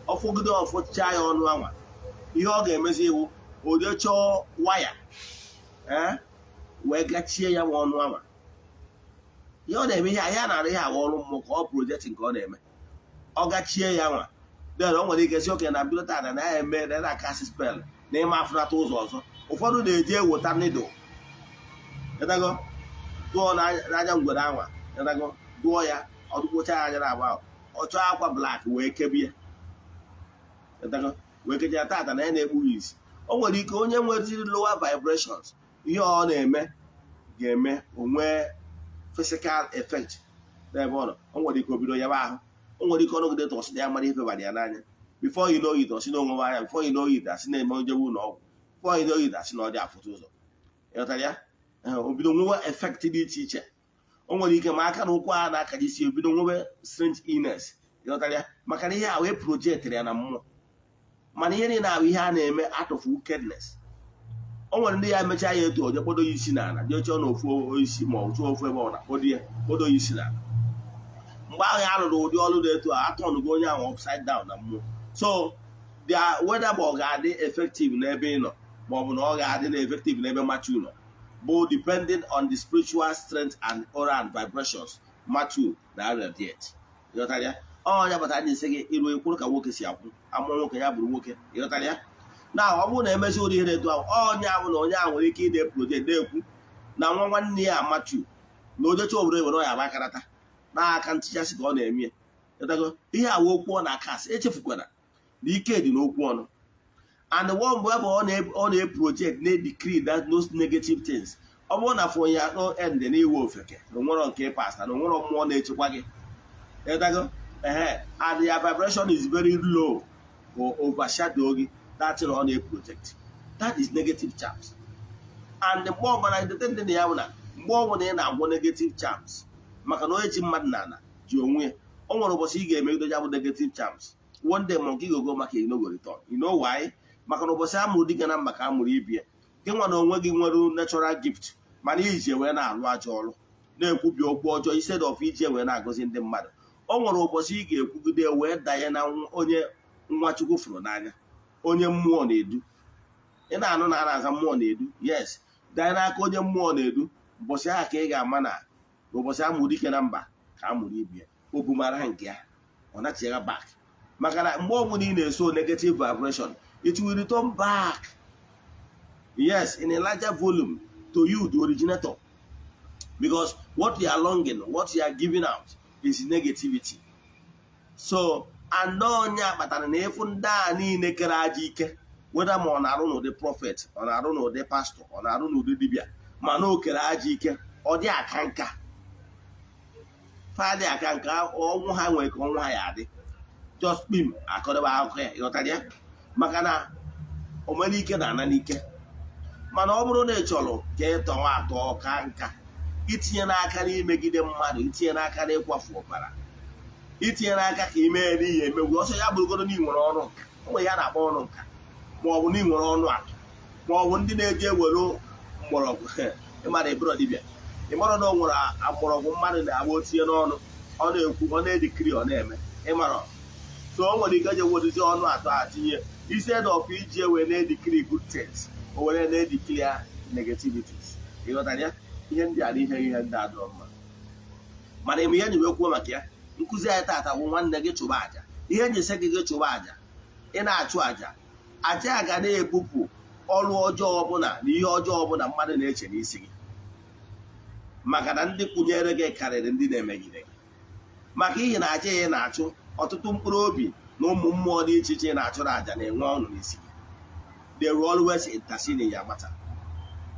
Ọfụgide ọfụcha ya ọnụ anwa, ihe ọ ga-emezi iwu, o jee chọọ waya, ee, wee gachie ya nwa ọnụ anwa. Ihe ọ na-eme, ihe ahịa na-arụ, ihe awa ọrụ mmụọ ka ọ project nke ọ na-eme. Ọ gachie ya nwa, then o nwere ike si oke na bido taa na ya eme na na-akasị spell na ịma afụnata ụzọ ọzọ. Ụfọdụ na-eji eweta needle ịdago dụọ n'anya ngwere anwa, ịdago dụọ ya, ọdụkpocha ya anya na agba. Ọ chọọ akwa black wee kebie, ịdago wee kechie ya tata na ya na-ekpughi isi. O nwere ike onye nwetiri lower vibrations, ihe ọ na-eme ga-eme onwe physical effect n'ebe ọ nọ. O nwere ike obido yaba ahụ, o nwere ike ọnọgide tọsị na ya mara ife bara ya n'anya. Before you know it, ọsị na onwe anya. Before you know it, asị na-eme onjewe ụlọ ọgwụ. Before you know it, asị na ọ dị afụta ụzọ, ịghọtara ya? O bido nwewe effect dị iche iche. O nwere ike ma aka na ụkwụ a na-akaji isi, obido nwewe strange illness, ịghọtara ya? Maka na ihe a wee projectịrị ya na mmụọ. Mana ihe niile ahụ, ihe a na-eme out of wickedness. O nwere ndị ya emechaa ya etu oje kpodo ya isi n'ala, jee chọọ n'ofu isi ma ọ chọọ ofu ebe ọ na kpodo ya, kpodo ya isi n'ala. Mgbe ahụ ya rụrụ ụdị ọrụ dị etu a, atọnụgo onye ahụ upside down na mmụọ. So their whether ma ọ ga-adị effective n'ebe ị nọ, ma ọ bụ na ọ ga-adị na effective n'ebe Matthew nọ, bụ depending on the spiritual strength and aura and vibrations Matthew na radiate, ịghọtara ya? Ọ ya bata anyị sị gị iru ekwuru ka nwoke si akwụ amụọ nwoke, ya bụrụ nwoke, ịghọtara ya? Na ọ bụrụ na emezi ụdị ihe na-etu ahụ, onye ahụ na onye ahụ nwere ike ide project na-ekwu na nwa nwanne ya Matthew na ojecha obodo ewere ya agbakarata n'aka ntichasị ka ọ na-eme ya. Ịghọtago? Ihe awa okwu ọ na-akasị, echefukwara na ike dị n'okwu ọnụ. And one mgbe ebe ọ na-eproject, na-decree that those negative things, ọ bụrụ na for ya no end na iwe ofeke na onwero nke pasta na onwero mmụọ na-echekwa gị, ịghọtago? Ehe, and your vibration is very low, or overshadow gị, that thing ọ na-eproject, that is negative charms. And mgbe ọbụla the thing dị na ya bụ na mgbe ọbụla ị na-agwọ negative charms, maka na onye ji mmadụ n'ala ji onwe ya, o nwere ụbọchị ị ga-emegide ya bụ negative charms. One day monkey go go market, you no go return. You know why? Maka na ụbọchị amụrụ dike na mba ka amụrụ ibie. Gị nwa na onwe gị nwere natural gift, mana iji wee na-alụ ajọ ọrụ, na-ekwubi okwu ọjọọ instead of iji wee na-agọzi ndị mmadụ. O nwere ụbọchị ị ga-ekwugide wee danye na onye nwa Chukwu fụrụ n'anya, onye mmụọ na-edu. Ị na-anụ na a na-aza mmụọ na-edu. Yes, danye n'aka onye mmụọ na-edu. Ụbọchị ahụ ka ị ga-ama na ụbọchị amụrụ dike na mba ka amụrụ ibie. Obu mara nke ya, ọ nachigha back, maka na mgbe ọbụla ị na-eso negative vibration, it will return back, yes, in a larger volume to you, the originator, because what you are longing, what you are giving out is negativity. So and onye kpatara na ịfụ ndị a niile kere aja ike, weda ma ọ na-arụ n'ụdị prophet, ọ na-arụ n'ụdị pastor, ọ na-arụ n'ụdị dibịa, mana o kere aja ike, ọ dị aka nka, fadị aka nka. Ọnwụ ha nwere ka ọnwụ ha ya adị just kpim akọdebe akụkọ ya, ịghọtara ya? Maka na o nwere ike na ana n'ike. Mana ọ bụrụ na ị chọrọ ka ị tọwa atọ ka nka, itinye n'aka n'imegide mmadụ, itinye n'aka n'ịkwafu ọbara, itinye n'aka ka ime n'ihi emegwu ọsọ ya bụrụgodo na ị nwere ọrụ nka, o nwere ya na-akpọ ọrụ nka, ma ọ bụ na ị nwere ọnụ atụ, ma ọ bụ ndị na-eji ewere mgbọrọgwụ. Ịmara eburo dibịa, ịmara na o nwere mgbọrọgwụ mmadụ na-agba otinye n'ọnụ, ọ na-ekwu, ọ na-edikiri, ọ na-eme, ịmara? So o nwere ike eji wedozi ọnụ atọ a tinye instead of iji ewe na-edikiri good things, o were na-edikiri ya negativities, ịghọtara ya? Ihe ndị a na ihe ndị a dọrọ mma. Mana eme ihe nyi wee kwuo maka ya, Nkụzi anyị taata bụ, nwanne gị, chụba àjà. Ihe nji sị gị, gị chụba àjà, ị na-achụ àjà, àjà a ga na-ebupụ ọrụ ọjọọ ọbụla na ihe ọjọọ ọbụla mmadụ na-eche n'isi gị, maka na ndị kwụnyere gị karịrị ndị na-emegide gị. Maka ihi na àjà ya na-achụ, ọtụtụ mkpụrụ obi na ụmụ mmụọ dị iche iche na-achụrụ àjà na-enwe ọṅụ n'isi gị. They will always intercede in your matter.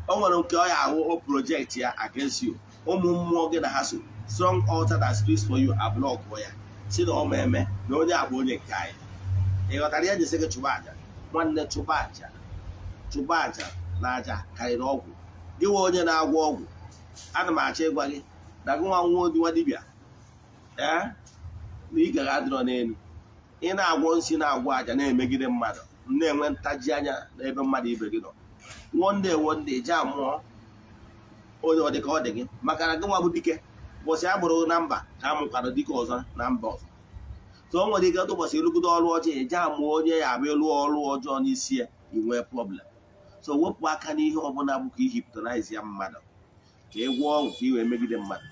O nwere nke ọ ya ahụ o project ya against you, ụmụ mmụọ gị na ha so, strong altar that speaks for you, ablock ya, si na ọ ma eme na onye a bụ onye nke anyị. Ị ghọtara ihe jisi gị chụba àjà? Nwanne, chụba àjà, chụba àjà, na àjà karịrị ọgwụ. Gị nwe onye na-agwọ ọgwụ, ana m achọ ịgwa gị na gị nwa nwa nwa dibịa, ee, na ị gaghị adịrọ n'elu. Ị na-agwọ nsị, na-agwọ àjà, na-emegide mmadụ, na-enwe ntaji anya n'ebe mmadụ ibe gị nọ, one day, one day, jee amụọ onye ọ dị ka ọ dị gị, maka na gị nwa bụ dike. Ụbọchị a mụrụ na mba ka a mụkwara dike ọzọ na mba ọzọ. So o nwere ike ụbọchị ịrụgodo ọrụ ọjọọ, eje amụọ onye ya abịa lụọ ọrụ ọjọọ n'isi ya, inwee problem. So wepụ aka n'ihe ọbụla bụ ka ihypnotize ya mmadụ, ka ị gwọọ ọgwụ ka ị wee megide mmadụ,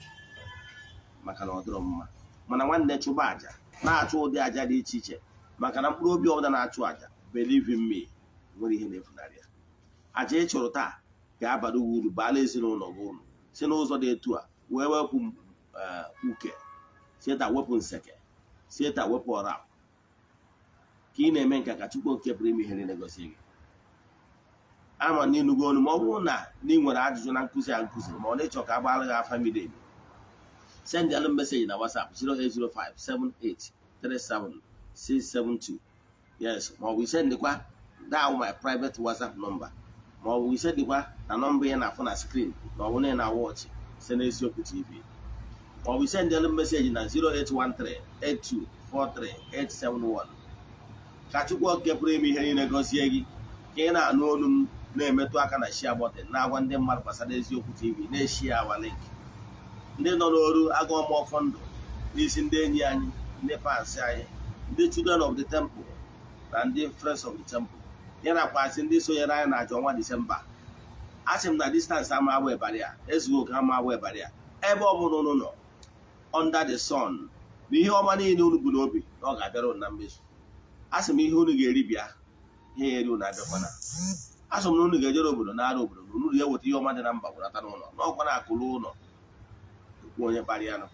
maka na ọ dịrọ mma. Mana nwanne, chụba àjà, na-achụ ụdị àjà dị iche iche, maka na mkpụrụ obi ọbụla na-achụ àjà, believe in me, nwere ihe na-efunarị ya. Àjà ị chụrụ taa ga-abara gị uru, baala ezinụlọ gị uru, si n'ụzọ dị etu a wee wepụ uke, si taa wepụ nseke, si taa wepụ ọra. Ka ị na-eme nke ka Chukwu Okike pụrụ ime ihe niile gosi gị. Ama na ịnụgo olu. Ma ọ bụrụ na ị nwere ajụjụ na nkụzi a nkụziri, ma ọ na-ịchọ ka a gbaara gị afa miri emi, send alụ message na WhatsApp 08057837672. Yes, ma ọ bụ isendịkwa that my private WhatsApp number, ma ọ bụ isendịkwa na nọmba ị na-afụ na screen, na ọ bụ na ị na-watch site n'Eziokwu TV, ma ọ bụ isendịalụ message na 08138243871. Ka Chukwu Okike pụrụ ime ihe niile gọzie gị. Ka ị na-anụ olu m, na-emetụ aka na share button, na-agwa ndị mmadụ gbasara Eziokwu TV, na-eshare our link. Ndị nọ n'oru, agụọ m ọfọ ndụ n'isi ndị enyi anyị, ndị fans anyị, ndị children of the temple na ndị friends of the temple, ya nakwasị ndị sonyere anyị na àjà ọnwa Disemba. A sị m na distance ama abụ barrier, ezughị oke ama abụ barrier. Ebe ọ bụla unu nọ under the sun, na ihe ọma niile unu bụ n'obi na ọ ga-abịara unu na mmezu. A sị m, ihe unu ga-eri bịa, ihe ya eri unu abịakwana. A sị m na unu ga-ejere obodo nara obodo, na unu ga-eweta ihe ọma dị na mba gwụnata n'ụlọ, n'ọkwa na akụrụ ụlọ ekwu onye kparịa nụ.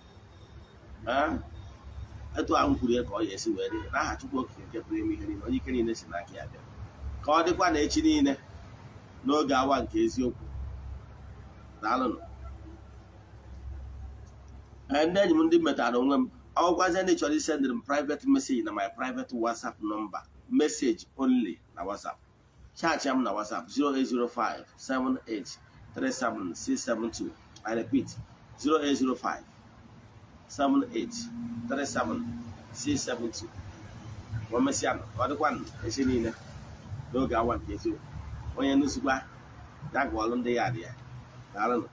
Etu ahụ kwuru ya ka ọ ya esi wee dị, n'aha Chukwu Okike nke pụrụ ime ihe niile, onye ike niile si n'aka ya bịa. Ka ọ dịkwa na echi niile n'oge awa nke eziokwu. Daalụnụ. Ee, ndị enyi m, ndị metara onwe m, ọgwazie ndị chọrọ isendịrị m private message na my private WhatsApp number, message only na WhatsApp, chat m na WhatsApp 0805 78 37672. I repeat, 0805 78 37 672. Ma o mesịa, ọ dịkwa echi niile n'oge awa nke eziokwu. Onye nụsikwa ya gụọlụ ndị ya dị ya. Daalụnụ.